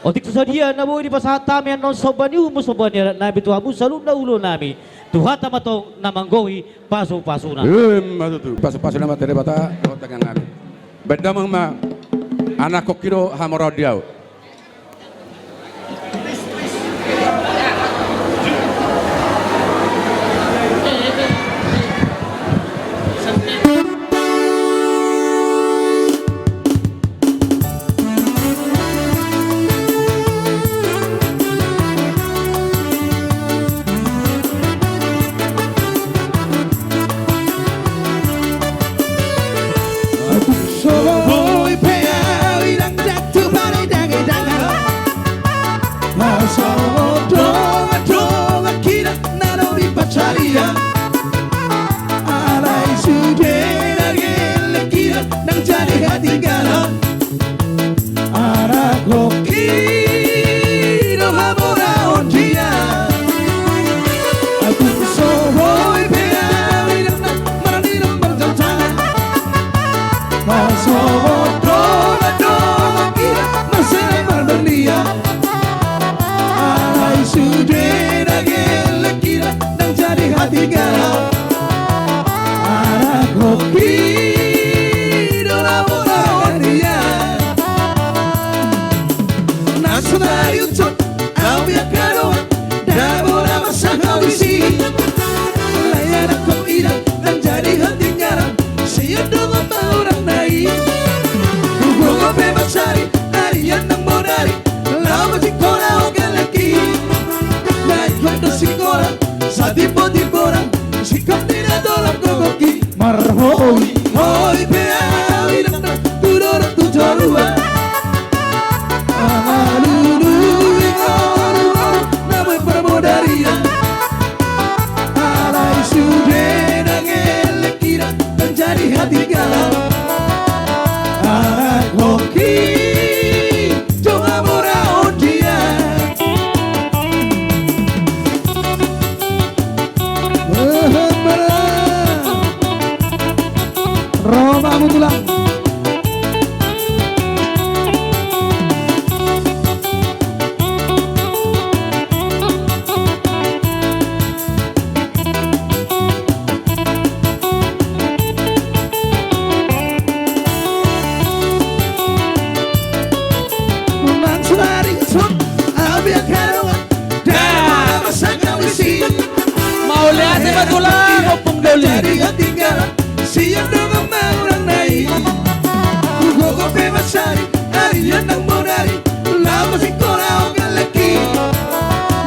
Otik so sadia na boi dipasahat hami annon somba ni uhum, somba ni adatnami tu hamu saluhutna ulaonnami. Tuhanta ma tong na manggohi pasu-pasuna. Ima tutu. Pasu-pasu nama tu Debata dohot tangiangnami. Baen damang ma, anakhonhi do hamoraon di ahu. Tung so boi pe ahu i ndang datu paridang-idang, asa dongan-dongan hita na lobi pansarian. Alai sude daging leleng hita ndang jadi hatinggalan. Anakhonhi do hamoraon di ahu. Tung so boi pe ahu i ndang na marnidok marjantangan, asa dongan-dongan hita marsenang marberlian. Alai sude daging leleng hita ndang jadi hatinggalan. Anakhonhi do hamoraon di ahu. Nang sonari unsur ahu biang hadongan, dabo na masa hau disi. Alai anakhonhi ndang jadi hatinggalan sian dongan magodang na i. Hugogo pe mansari, arian nang bodari, laho masingkola ho gellengki. Naeng ro do singkola satimbo-timboran, singkop ni na dolan gogonki. Marhoi-hoi pe ahu i ndang na tu dolok tu toruan. Mangalului ngolu-ngolu na boi parmodarian. Alai sude daging leleng hita ndang jadi hatinggalan. Anakhonhi do hamoraon di ahu. Ro ma hamu tulang. Nang sonari unsur ahu biang hadongan, dabo na masa hau disi. Mauliate ma tulang, Ompung Doli. Jadi hatinggalan sian dongan magodang na i. Hugogo pe mansari, arian nang bodari, laho masingkola ho gellengki.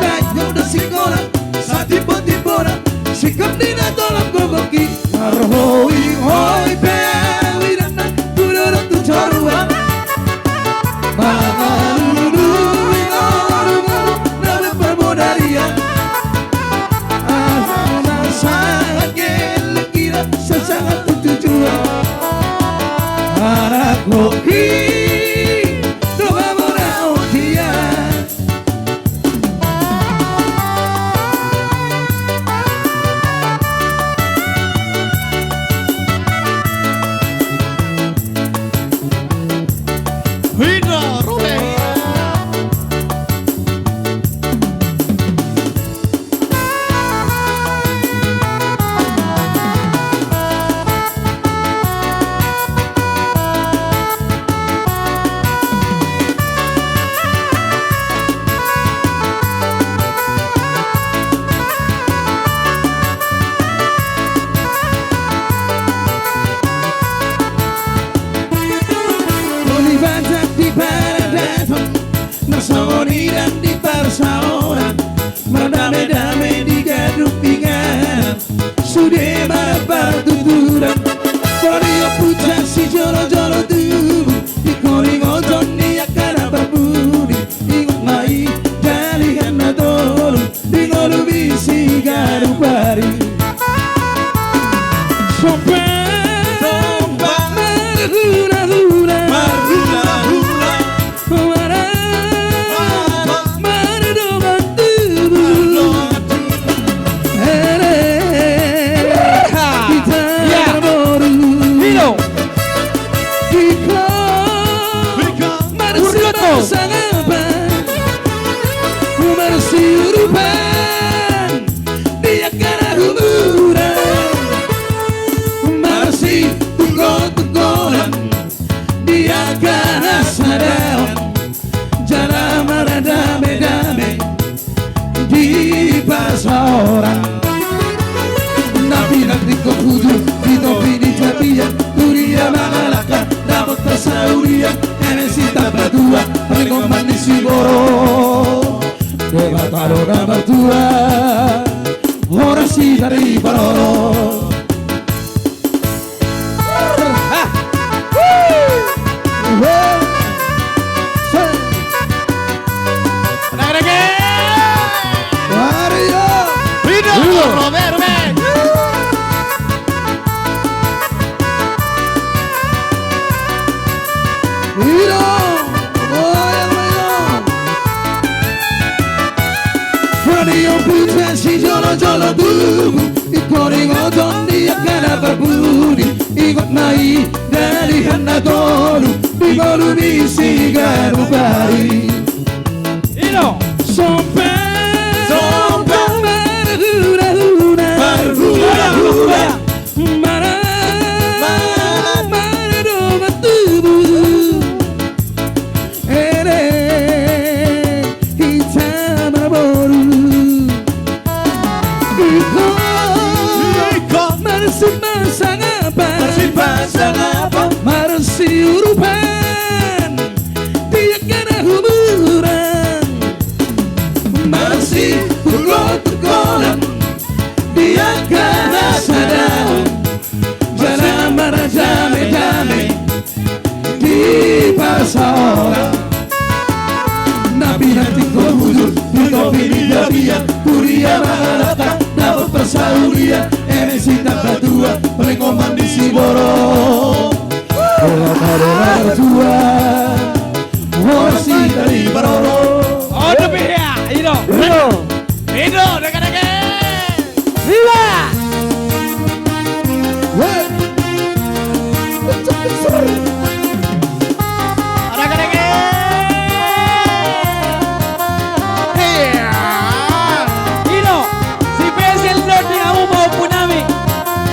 Naeng ro do singkola satimbo-timboran, singkop ni na dolan gogonki. Marhoi-hoi pe ahu i ndang na tu dolok tu toruan. Mangalului ngolu-ngolu na boi parmodarian. Aha na sahat gellengki, sahat tu tujuan. Anakhonhi do hamoraon di ahu. Molo dibahen di paradaton, na songon i ndang di parsaoran, mardame-dame di gadung di inganan, sude marpartuturan. Molo di ompu Bujur di topi ni tapian, huria mangalangka, dapot parsaulian, eme si Tambatua, palingoman ni Siborok. Debata do na martua, horas hita diparorot. Ingkon ingot on di angka na parbuni, ingot ma i dalihan na tolu di ngolu ni siganup ari. Ido. Sompang. Sompang. Marhunahuna. Marhunahuna. Mara. Mara. Mara do matubu. Ere, hita marboru. Ingkon. Ingkon. Marsipasangapan. Marsipasangapan. Marsiurupan. Di angka na humuran. Marsitungkoltungkolan. Di angka na sada. Jala marjamejame. Di parsaoran. Na pinantikhon bujur di topi ni tapian, huria mangalangka, dapot parsaulian, eme si Tambatua, palingoman ni Siborok. Horas hita martua, horas hita diparorot. Ondo pe hea, Ido. Ido. Ido, dengke, dengke. Viva! Weh. Dengke, dengke. Iya. Ido, spesial do di hamu pahompunami.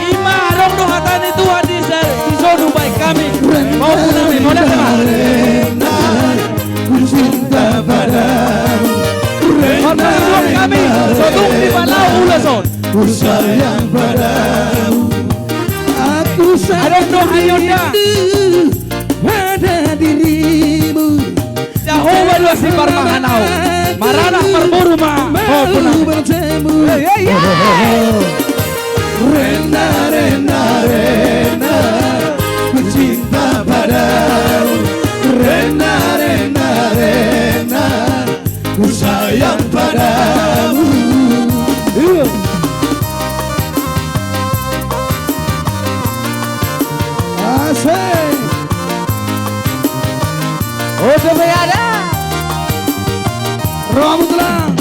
Ima adong do hata ni Tuhan di sa-, di son hubahen hami. Pahompunami, mauliate ma. Ku cinta padamu. Hormat suhut hami, so tung dipalao ulason. Ku sayang padamu. Aku sangat rindu pada dirimu. Jahowa do asi parmahanau. Maranak marboru ma. Mau bertemu. Hei, hei, hei. Rena, Rena, Rena, ku cinta padamu. Rena, Rena, Rena, ku sayang padamu. Iya. Asik. Oke, be ada. Romu tulang.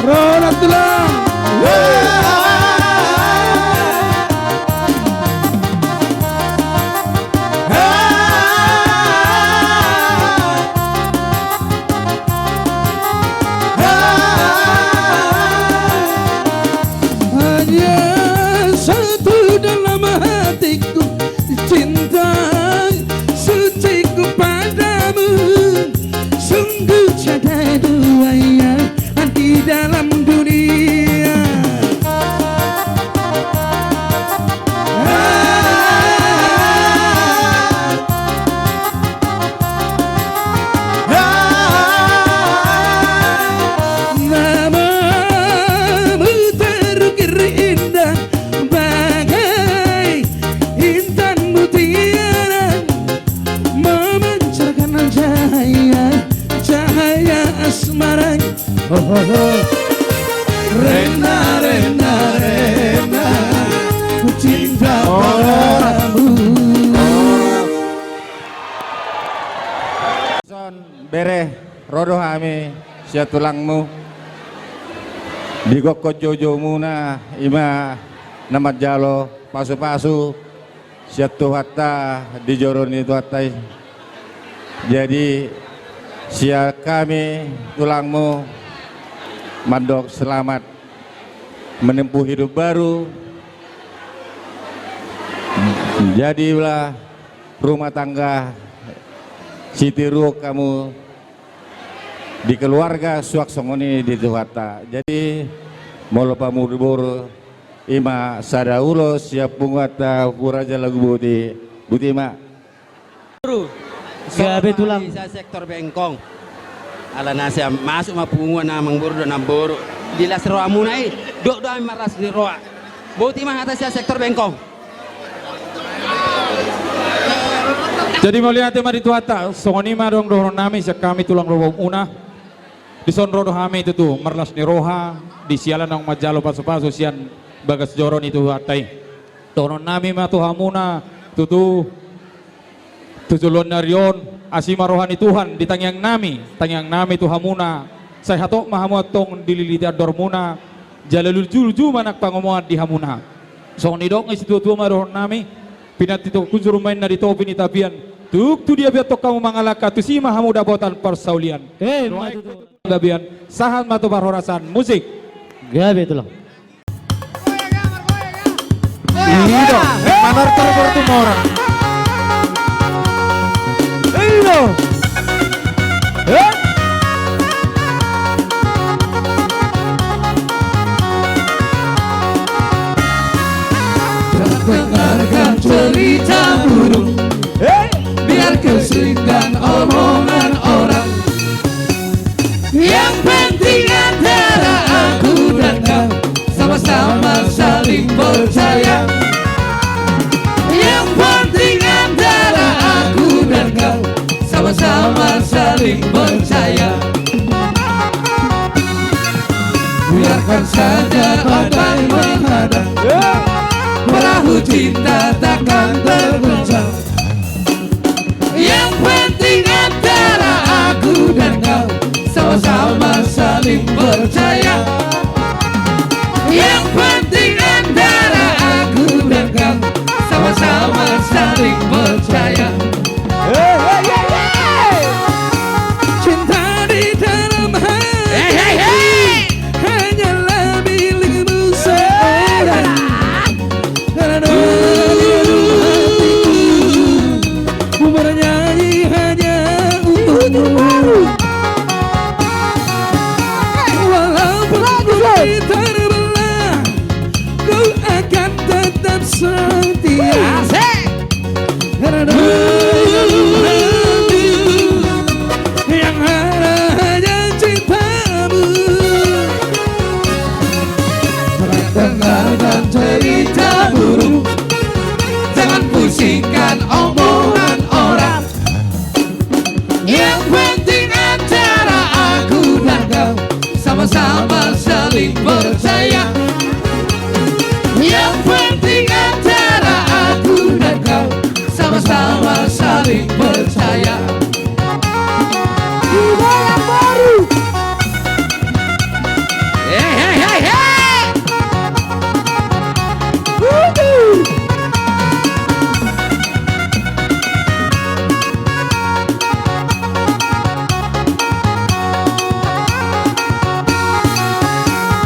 Ro na tulang. Hanya satu dalam hatiku, cinta suciku padamu. Sungguh tiada dua yang di dalam dunia. Namamu terukir indah bagai intan mutiara, memancarkan cahaya, cahaya asmara. Ho, ho, ho. Rena, Rena, Rena, ku cinta padamu. Son, bere, ro do hami sian tulangmu. Digokkon joujoumuna, ima na manjalo pasupasu sian Tuhanta di joro ni Tuhanta i. Jadi, sian hami tulangmu mandok selamat menempuh hidup baru. Jadilah rumah tangga sitiruon hamu. Di keluarga suang songon i di Tuhanta. Jadi molo pamorumoru i ma sada ulos sian punguanta Huraja Lagu Boti, boti ma. Gabe tulang. Di sektor Bengkong. Ala na sian masuk ma punguan amangboru dohot namboru. Di las rohamuna i, dok do hami marlas ni roha. Boti ma hata sian sektor Bengkong. Jadi mauliate ma di Tuhanta, songon i ma adong dohonon nami sian hami tulang rorobamuna. Dison ro do hami tutu marlas ni roha, di siala naung manjalo pasupasu sian bagas joro ni Tuhanta i. Dohonon nami ma tu hamuna tutu, tu joloan ni ari on, asi ma roha ni Tuhan di tangiang nami, tangiang nami tu hamuna, sai hatop ma hamu antong dililiti andormuna, jala luju-luju ma nang pangomoan di hamuna. Songon nidok ni situatua ma dohonon nami, pinantikhon hujur ma inna di topi ni tapian, tung tu dia pe antong hamu mangalangka tusi ma hamu dapotan parsaulian. Eh, ma tutu. Gabean, sahat ma tu parhorasan, musik. Gabe tulang. I do, manortor bertumorang. I do. Eh? Dengarkan cerita burung, eh, biar kau seringan omongan orang. Yang penting antara aku dan kau sama-sama saling percaya. Yang penting antara aku dan kau sama-sama saling percaya. Biarkan saja badai menghadang, perahu cinta takkan terguncang. Yang penting antara aku dan kau sama-sama saling percaya. Yang penting antara aku dan kau sama-sama saling percaya. Hei, hei, hei, hei. Cinta di dalam hatiku, hei, hei, hei, hanyalah milikmu seorang. Karena dalam hatiku, ku bernyanyi hanya untukmu. Walaupun bumi terbelah, ku akan tetap setia. Asik. Karena dalam hatiku yang ada hanya cintamu. Jangan dengarkan cerita burung, jangan pusingkan omongan orang. Yang penting antara aku dan kau sama-sama saling percaya. Yang penting antara aku dan kau sama-sama saling percaya. Di dalam baru. Hei, hei, hei, hei. Wudu.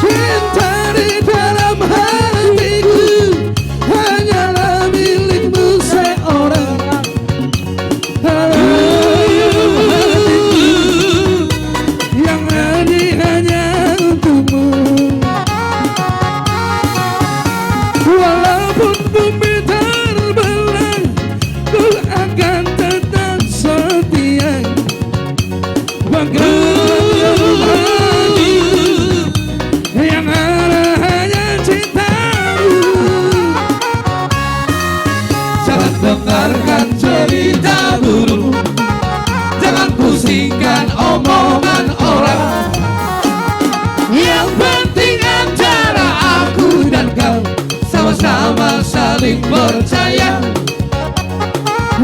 Cinta di dalam hatiku hanyalah milikmu seorang. Halo, hatiku yang ada hanya untukmu. Walaupun bumi terbelah, ku akan tetap setia. Bagaimana hatiku yang ada hanya cintamu. Jangan dengarkan cerita burung, jangan pusingkan omongan orang. Yang penting antara aku dan kau sama-sama saling percaya.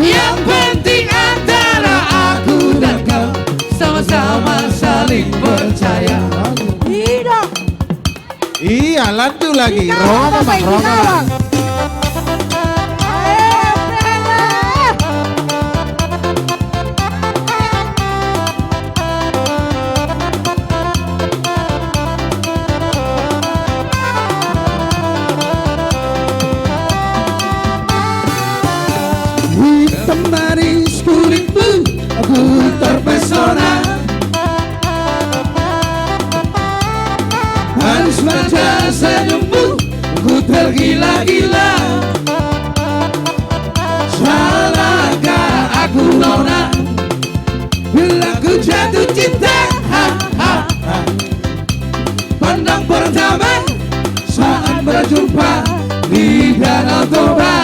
Yang penting antara aku dan kau sama-sama saling percaya. Tidak. Iya, lanjut lagi. Romo, Bang, Romo. Hitam manis kulitmu, aku terpesona. Mata senyummu, ku tergila-gila. Salahkah aku nona, bila ku jatuh cinta? Ha, ha, ha. Pandang pertama saat berjumpa di Danau Toba.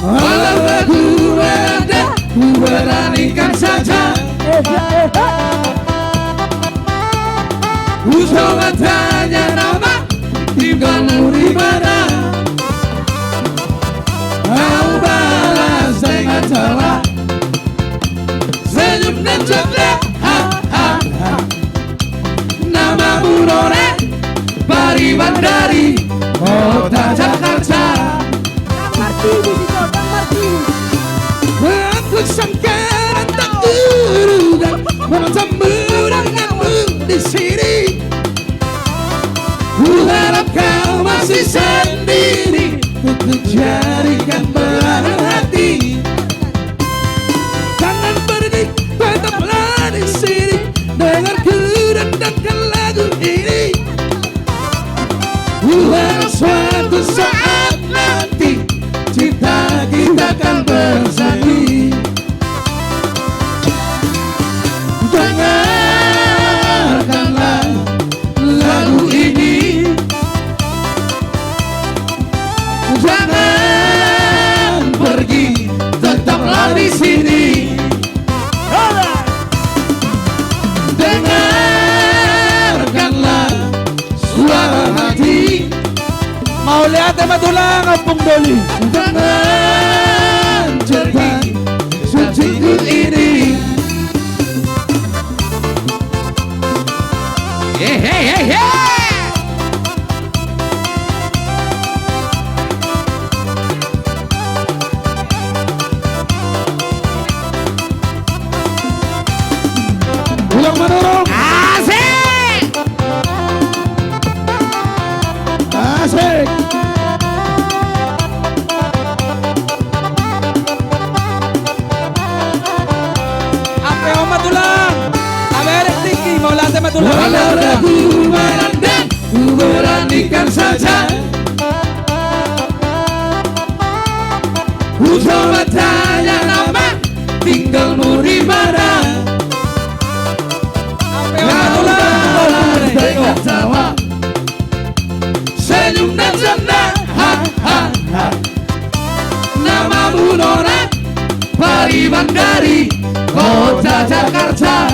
Alah, ku berani, ku beranikan saja. Ku coba tanya nama, tinggalmu di mana? Kau balas dengan tawa, senyum dan canda. Ha, ha, ha. Namamu nona Pariban dari kota Jakarta. Aku sangka dan tak kuduga bertemu denganmu di sini. Ku harap kau masih sendiri untuk jadikan belahan hati. Jangan pergi, tetaplah di sini. Dengar ku dendangkan lagu ini. Ku harap suatu saat nanti cinta kita akan bersemi. Dengarkanlah lagu ini. Jangan pergi, tetaplah di sini. Dengarkanlah suara hati. Mauliate ma tulang, Ompung Doli. Dengan cerita sucingku ini. He, he, he, he. Ulang madorong. Asik. Asik. Ampe on ma tulang. Taberek tingki, mauliate ma tulang. Walau ragu menendang, ku beranikan saja. Ku coba tanya nama, tinggalmu di mana? Ampe on ma tulang. Kau balas dengan tawa, senyum dan canda. Ha, ha, ha. Namamu nona Pariban dari kota Jakarta.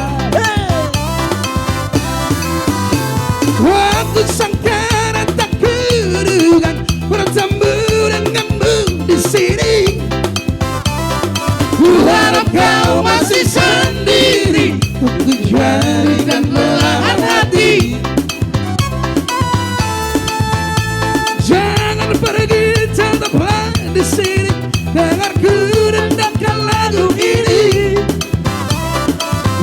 Aku sangka dan tak kuduga bertemu denganmu di sini. Ku harap kau masih sendiri untuk dijadikan belahan hati. Jangan pergi, tetaplah di sini. Dengar ku dendangkan lagu ini.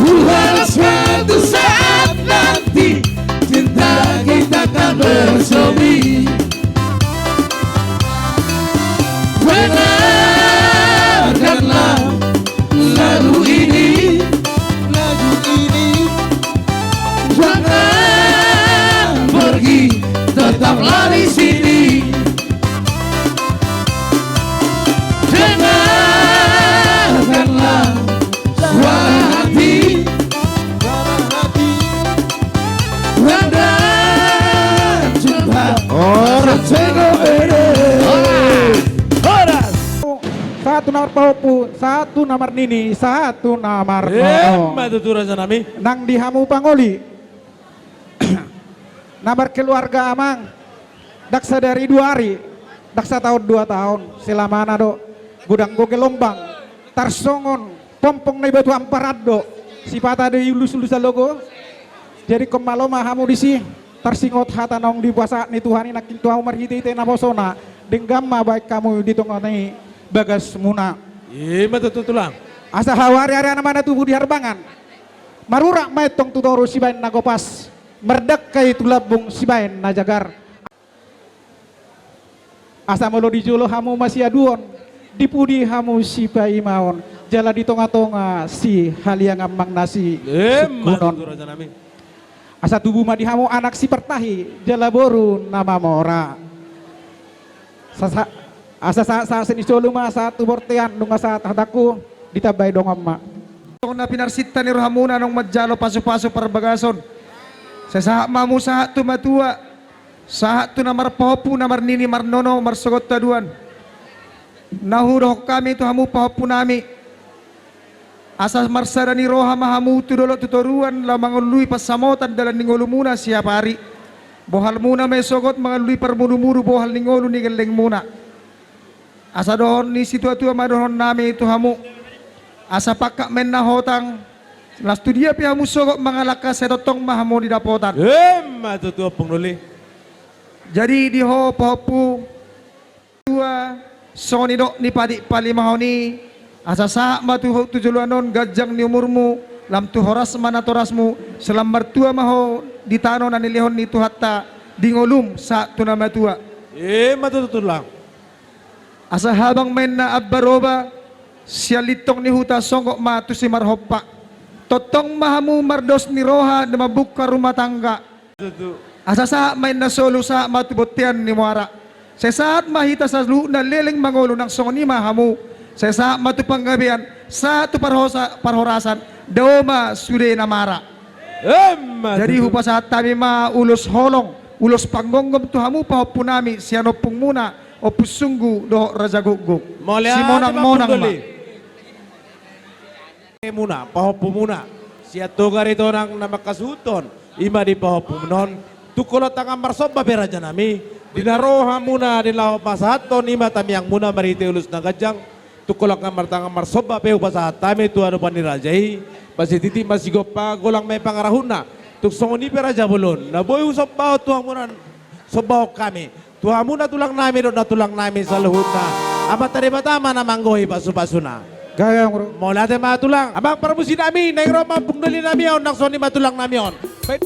Ku harap suatu saat nanti cinta kita akan bersemi. Dengarkanlah lagu ini, lagu ini. Jangan pergi, tetaplah di sini. Dengarkanlah suara hati. Horas. Horas. Sahat tu na marpahompu, sahat tu na marnini, sahat tu na marnono. Emma tutu, raja nami. Nang di hamu pangoli na markeluarga, amang, ndang sadari dua ari, ndang sataon dua taon, selamana do godang do gelombang, tarsongon pompong na di batu amparan do, sipata do i ulus-ulus alogo. Jadi ingkon malo ma hamu disi, tarsingot hata naung dipasahat ni Tuhan i nangkin tu hamu marhite-hite naposona, denggan ma baen hamu di tonga ni bagasmuna. Ima tutu, tulang. Asa hau ari-ari anak ma na tubu di harbangan, marurat ma antong tu toru sibaen na gopas, mardangka i tu lambung sibaen na jagar. Asa molo di jolo hamu masiaduon, di pudi hamu sipaimaon, jala di tonga-tonga sihaliangan manang na sisungkunon. Emma tutu, raja nami. Asa tubu ma di hamu anak sipartahi jala boru na mamora. Sasa-, asa sahat, sahat sian i solu ma sahat tu bontean, nunga sahat hatangku, ditambai dongan ma. Tong na pinarsinta ni rohamuna naung manjalo pasupasu parbagason. Sai sahat ma hamu sahat tu matua, sahat tu na marpahompu na marnini marnono marsogot haduan. Na hudokhon hami tu hamu pahompunami. Asa marsada ni roha ma hamu tu dolok tu toruan laho mangoloi pansamotan dalan ni ngolumuna siapari. Bohalmuna ma i sogot mangoloi parmudumudu bohal ni ngolu ni gellengmuna. Asa dohot ni situatua ma dohononnami tu hamu. Asa pangkat ma inna hotang. Las tu dia pe hamu sogot mangalangka sai tongtong ma hamu di dapotan. Emma tutu Ompung Doli. Jadi di ho pahompu. Tua, songon i dok ni patik palimahon i, asa sahat ma tu, tu joloan on ganjang ni umurmu, lam tu horas ma natorasmu, sai lam martua ma ho di tano na nilehon ni Tuhanta, di ngolum sahat tu na matua. Emma tutu Tulang. Asa habang ma inna ambaroba, sian lintong ni huta songgop ma tu simarhompa. Tongtong ma hamu mardos ni roha na mambuka rumah tangga. Tutu. Asa sahat ma inna solu sahat ma tu bontean ni muara. Sai sahat ma hita saluhutna leleng mangolu nang songon i ma hamu. Sai sahat ma tu panggabean, sahat tu parhosa-, parhorasan, dao ma sude na mara. Emma tutu. Jadi hupasahat hami ma ulos holong, ulos panggomgom tu hamu pahompunami sian ompungmuna, Ompu Sunggu dohot Raja Gukguk. Mauliate ma Ompung Doli. Simonangmonang ma. Muna, pahompumuna, sian Toga Ritonang na mangkasuhuthon, i ma di pahompumuna on, tung holan tangan marsomba pe rajanami, di na ro hamuna di laho pasahathon i ma tangiangmuna marhite ulos na ganjang, tung holan tangan marsomba pe hupasahat hami tu adopan ni raja i, pasititik ma sigompa, golang ma i pangarahutna, tung songon i pe raja bolon, na boi husombahon tu hamuna, sombahon hami. Tu hamuna tulangnami dohot na tulangnami saluhutna. Amanta Debata ma na manggohi pasupasuna. Gabe amang. Mauliate ma tulang. Amang parmusiknami, naeng ro ma Ompung Dolinami on, nang songon i ma tulangnami on. Baik.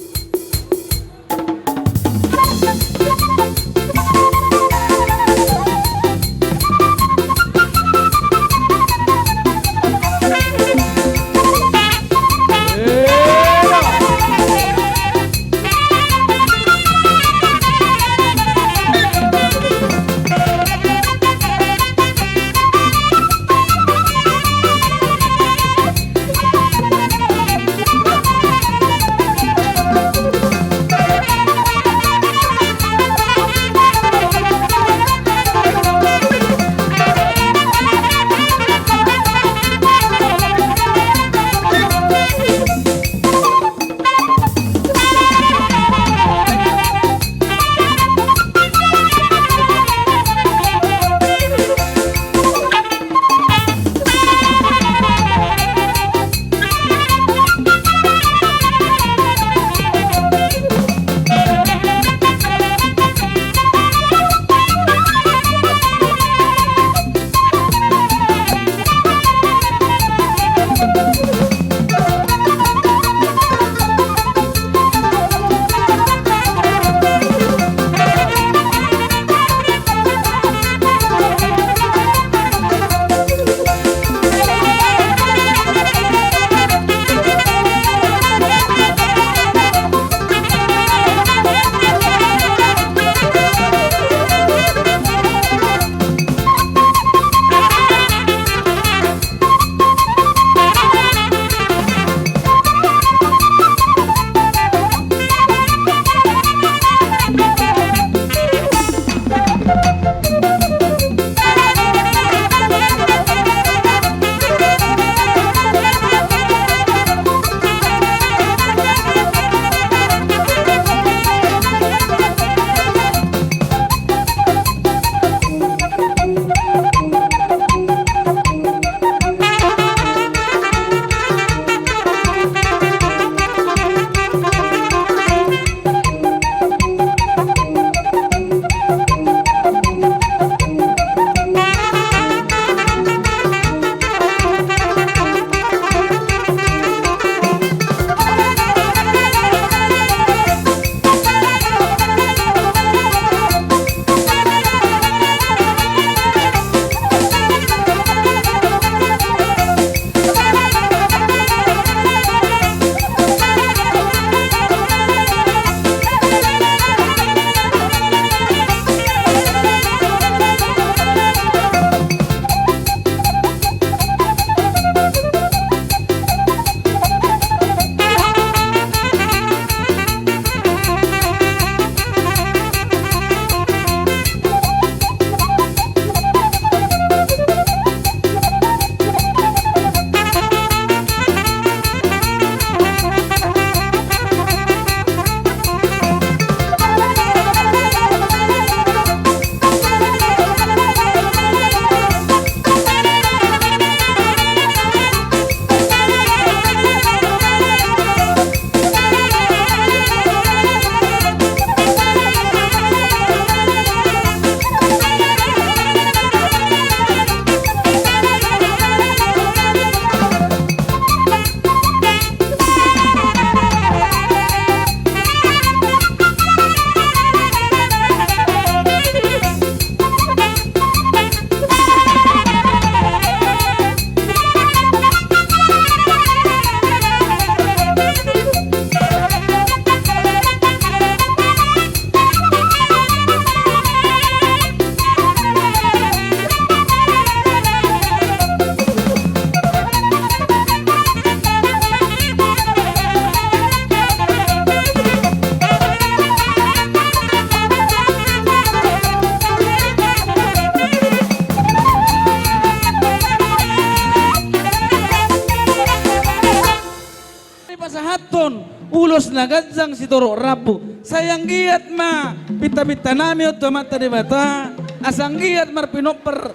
Pasahathon ulos na ganjang sitorop rambu. Sai anggiat ma pinta-pinta nami on tu Amanta Debata, asa anggiat marpinompar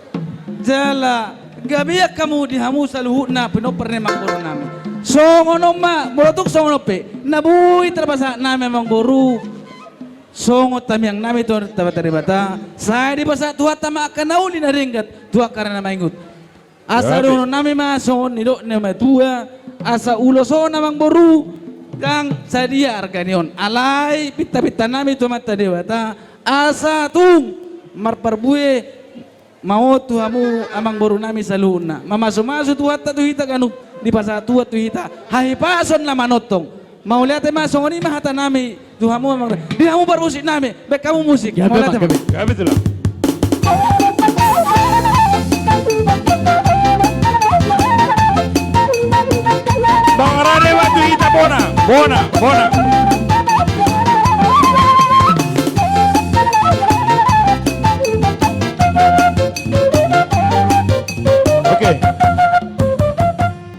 jala gabean hamu di hamu saluhutna pinompar ni amangboru nami. Songon on ma, molo tung songon on pe na boi tarpasahat nami amangboru, songon tangiang nami tu Amanta Debata, sai dipasahat Tuhanta ma angka na uli na denggan tu angka na maingot. Asa dohonon nami ma songon nidok ni natuatua, asa ulos on amangboru, ndang sadia arga ni on. Alai pinta-pinta nami tu Amanta Debata, asa tung marparbue ma on tu hamu amangboru nami saluhutna. Mamasu-masu Tuhanta tu hita ganup, dipasahat Tuhan tu hita hahipason na manongtong. Mauliate ma, songon i ma hata nami tu hamu amang. Di hamu parmusik nami, baen hamu musik. Mauliate ma. Mangarade ma tu hita bona, bona, bona. Oke.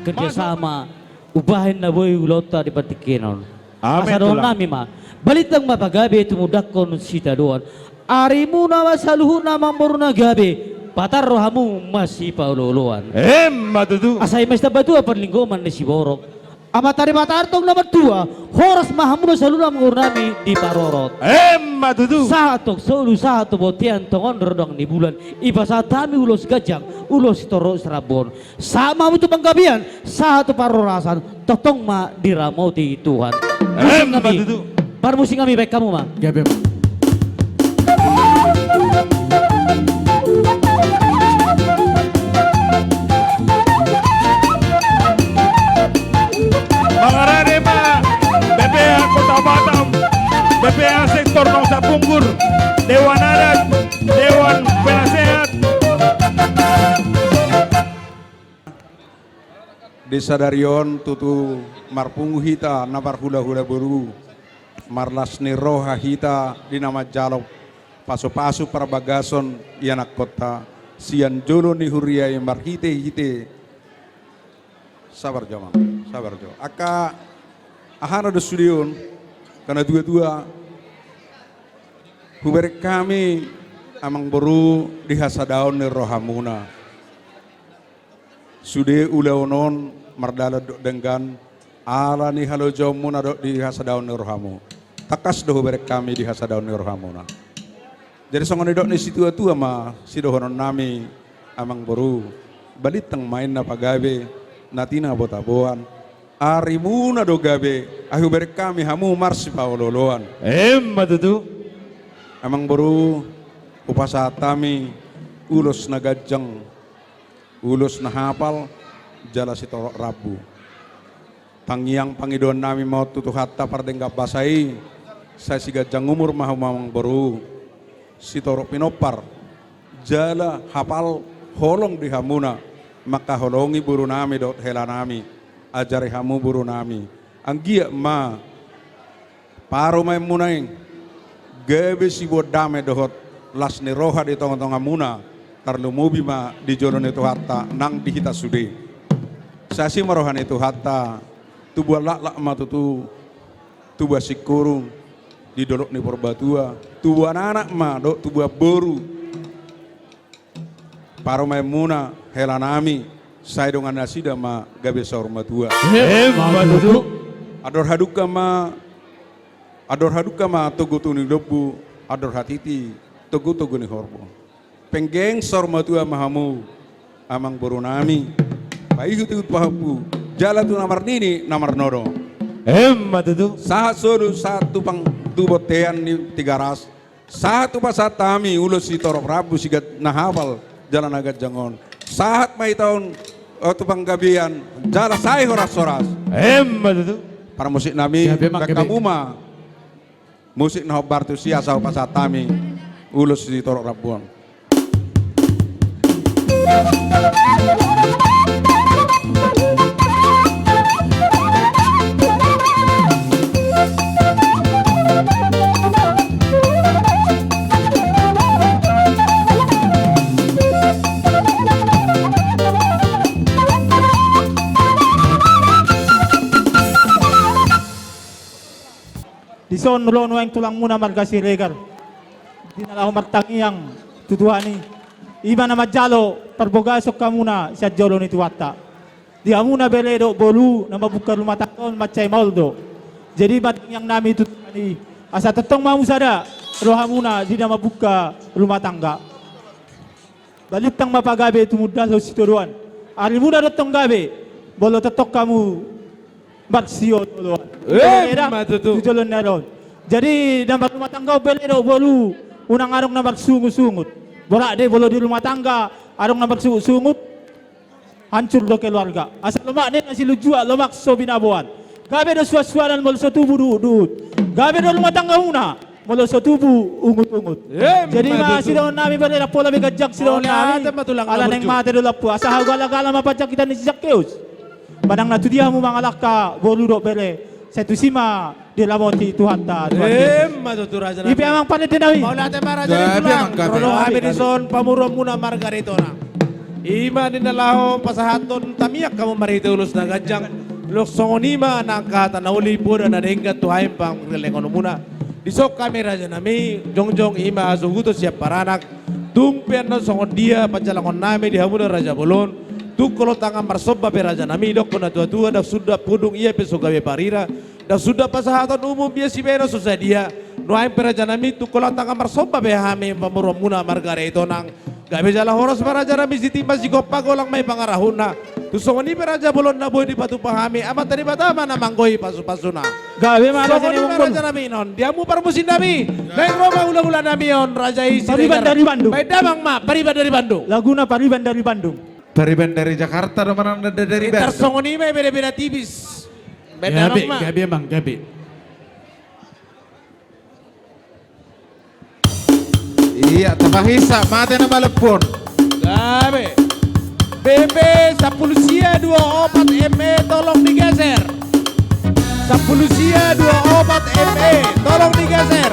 Kerjasama. Umbahen na boi ulaonta di partingkian on. Amen. Asa dohonon nami ma, balintang ma pagabe tumundalhon sitadoan. Arimuna ma saluhutna amangboru na gabe, patar rohamu masipaolo-oloan. Emma tutu. Asa i ma sitambatua parlinggoman ni siborok. Amanta Debata tong na martua, horas ma hamuna saluhutna amangboru nami diparorot. Emma tutu. Sahat tong solu, sahat tu bontean, tongon rondang ni bulan, dipasahat hami ulos ganjang, ulos sitorop rambu on. Sahat ma hamu tu panggabean, sahat tu parhorasan, tongtong ma diramoti Tuhan. Musik nami. Emma tutu. Parmusik nami, baen hamu ma. Gabe ma. Mangarade ma, B P H Kota Batam, B P H sektor Nongsa Punggur, Dewan Adat, Dewan Penasehat. Di sadari on tutu marpungu hita na marhula-hula boru, marlas ni roha hita di na manjalo pasu-pasu parbagason ianakhonta sian jolo ni huria i marhite-hite. Sabar jo amang, sabar jo. Angka ahana do sude on, angka na tua-tua, hubereng hami amangboru di hasadaon ni rohamuna. Sude ulaon on mardalan dohot denggan, ala ni halojaonmuna dohot di hasadaon ni rohamu. Tangkas do hubereng hami di hasadaon ni rohamuna. Jadi songon nidok ni situa-tua ma sidohonon nami amangboru, balintang ma inna pagabe, na tinabo-taboan, arimuna do gabe, ai hubereng hami hamu marsipaolo-oloan. Emma tutu. Amangboru, hupasahat hami ulos na ganjang, ulos na hapal, jala sitorop rambu. Tangiang pangidoan nami ma on tu Tuhanta pardenggan basa i, sai siganjang umur ma hamu amangboru, sitorop pinompar, jala hapal holong di hamuna, mangkaholongi boru nami dohot hela nami, ajari hamu boru nami, anggiat ma parumaenmuna i gabe siboan dame dohot las ni roha di tonga-tongamuna, tarlumobi ma di jolo ni Tuhanta nang di hita sude. Sai asi ma roha ni Tuhanta, tubuan laklak ma tutu, tubuan singkoru di dolok ni Purbatua, tubuan anak ma dohot tubuan boru. Parumaenmuna, hela nami, sai dongan nasida ma gabe saur matua. Emma tutu. Andor hadungka ma, andor hadungka ma togu-togu ni lombu, andor hatiti togu-togu ni horbo. Penggeng saur matua ma hamu, amangboru nami. Paihut-ihut pahompu, jala tu na marnini na marnono. Emma tutu. Sahat solu, sahat tu pang, tu bontean ni Tigaras. Sahat hupasahat hami ulos sitorop rambu, siganjang na hapal jala na ganjang on. Sahat ma hita on, eh, tu panggabean jala sai horas-horas. Emma tutu. Parmusik nami, gabe ma, baen hamu ma musik na hombar tusi asa hupasahat hami ulos sitorop rambu on. Dison ro nuaeng tulangmuna marga Siregar, di na laho martangiang tu Tuhan i, i ma na manjalo parbagason hamuna sian jolo ni Tuhanta. Di hamuna bere dohot boru na mambuka rumah tangga on mansai maol do. Jadi ma tangiang nami tu Tuhan i, asa tongtong ma hamu sada rohamuna di na mambuka rumah tangga. Balintang ma pagabe tumundalhon sitadoan. Arimuna do tong gabe molo tongtong hamu marsiololoan. Emma tutu. Tu jolo ni ari on. Jadi na marrumah tangga on bere dohot boru, unang adong na marsungut-sungut. Borat do molo di rumah tangga adong na marsungut-sungut, hancur do keluarga. Asa lomak ninna silunjuak, lomak so binaboan. Gabe do suan-suanan molo so tubu duhut-duhut. Gabe do rumah tanggamuna molo so tubu ungut-ungut. Emma tutu. Jadi ma sidohonon nami bere, ndang pola be ganjang sidohonon nami. Ala naeng mate do lampu, asa hau gala-gala ma panjangkitan ni si Sakeus. Manang na tudia hamu mangalangka boru dohot bere, sai tusi ma diramoti Tuhanta. Emma tutu raja nami. I pe amang pandendenami. Mauliate ma raja ni tulang. Ro do hami dison pamoruonmuna marga Aritonang. I ma ninna laho pasahathon tangiang hamu marhite ulos na ganjang. Laos songon i ma nang hata na uli, poda na denggan tu hami pangidoanmuna. Dison hami raja nami jongjong i ma hasuhuton sian paranak. Tung pe annon songon dia panjalangon nami di hamuna raja bolon. Tung holong tangan marsomba pe raja nami, didok na tua-tua, ndang suda pudung ia pe so gabe parira. Ndang suda pasahaton umum ia sibahenon so sadia. Nuaeng pe raja nami tung holong tangan marsomba pe hami pamoruonmuna marga Aritonang. Gabe jala horas ma raja nami, sititi ma sigompa, golang ma i pangarahutna. Tung songon i pe raja bolon na boi dipatupa hami, Amanta Debata ma na manggohi pasu-pasuna. Gabe ma raja nami. Songon i ma raja nami on, di hamu parmusim nami. Naeng ro ma hula-hula nami on, raja i Siregar. Pariban dari Bandung. Baen damang ma, Pariban dari Bandung. Laguna Pariban dari Bandung. Pariban dari Jakarta do manang da-, da-, dari Bandung. Tarsongon i ma i beda-beda tipis. Baen damang ma. Gabe, gabe amang, gabe. Ia, tapahinsa, mate na malephon. Gabe. B P sampulu sia dua opat M E, tolong digeser. Sampulu sia dua opat M E, tolong digeser.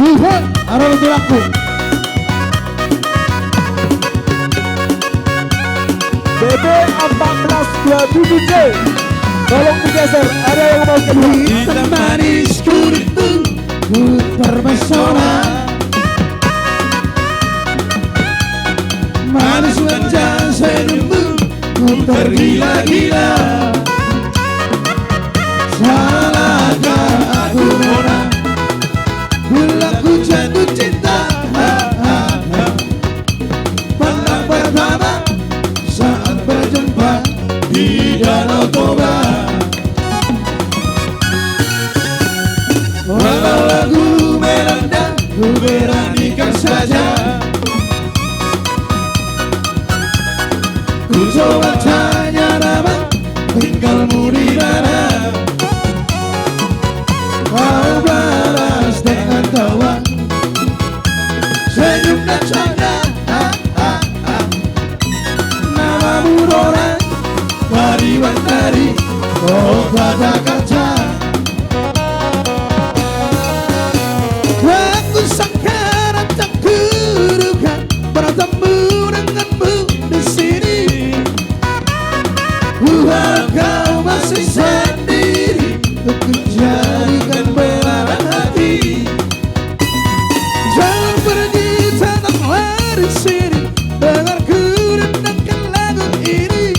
Uhe, aro di tulangku. B B empat belas dua tujuh C. Tolong digeser, ada yang mau keluar. Hitam manis kulitmu, ku terpesona. Manis wajah senyummu, ku tergila-gila. Salahkah aku, Mona, bila ku jatuh cinta? Pandang pertama saat berjumpa di Danau Toba. Walau lagu melanda, ku beranikan saja. Ku coba tanya nama, tinggalmu di mana? Kau balas dengan tawa, senyum dan canda. Namamu Dora, Pariban dari kota Jakarta. Aku sangka dan tak kuduga bertemu denganmu di sini. Ku harap kau masih sendiri, ku jadikan belahan hati. Jangan pergi, tetaplah di sini, dengar ku dendangkan lagu ini.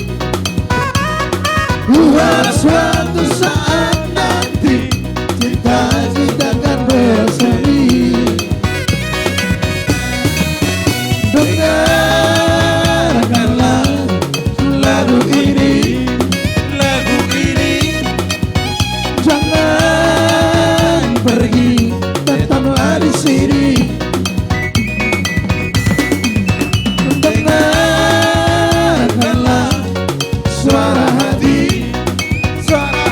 Ku harap suatu saat nanti, cinta kita akan bersemi. Dengarkanlah lagu ini, lagu ini. Jangan pergi, tetaplah di sini. Dengarkanlah suara hati, suara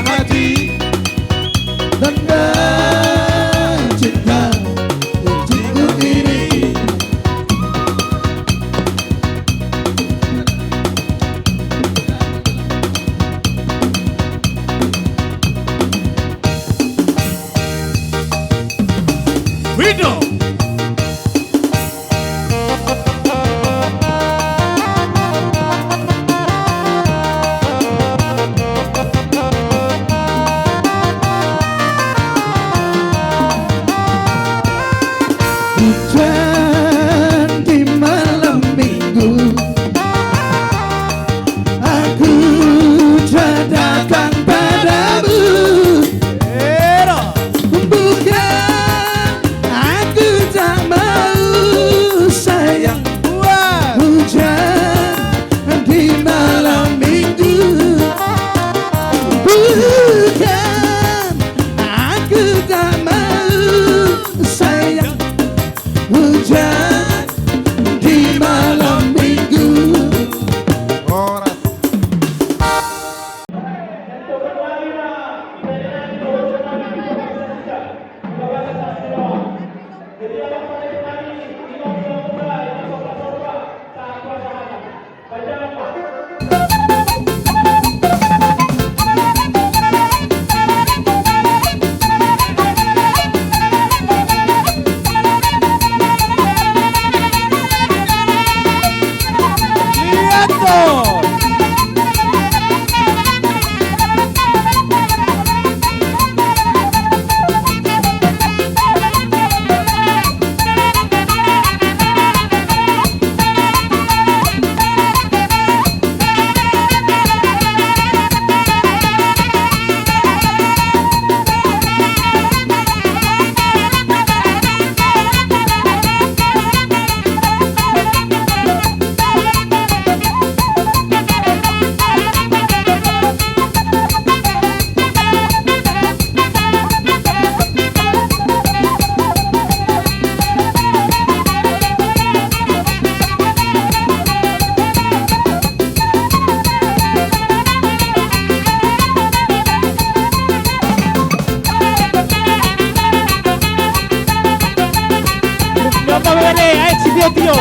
Tio,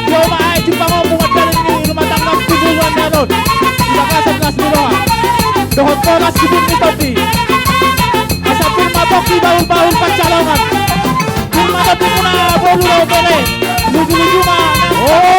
tio ma aek di pangomo mandalani rumah tangga tu bulan danon. Di bagasan las ni roha dohot horas di bumi tondi. Asa pir ma tondi bahul-bahul pansalongan. Pir ma tondi muna boru dohot bere. Luju-luju ma nang.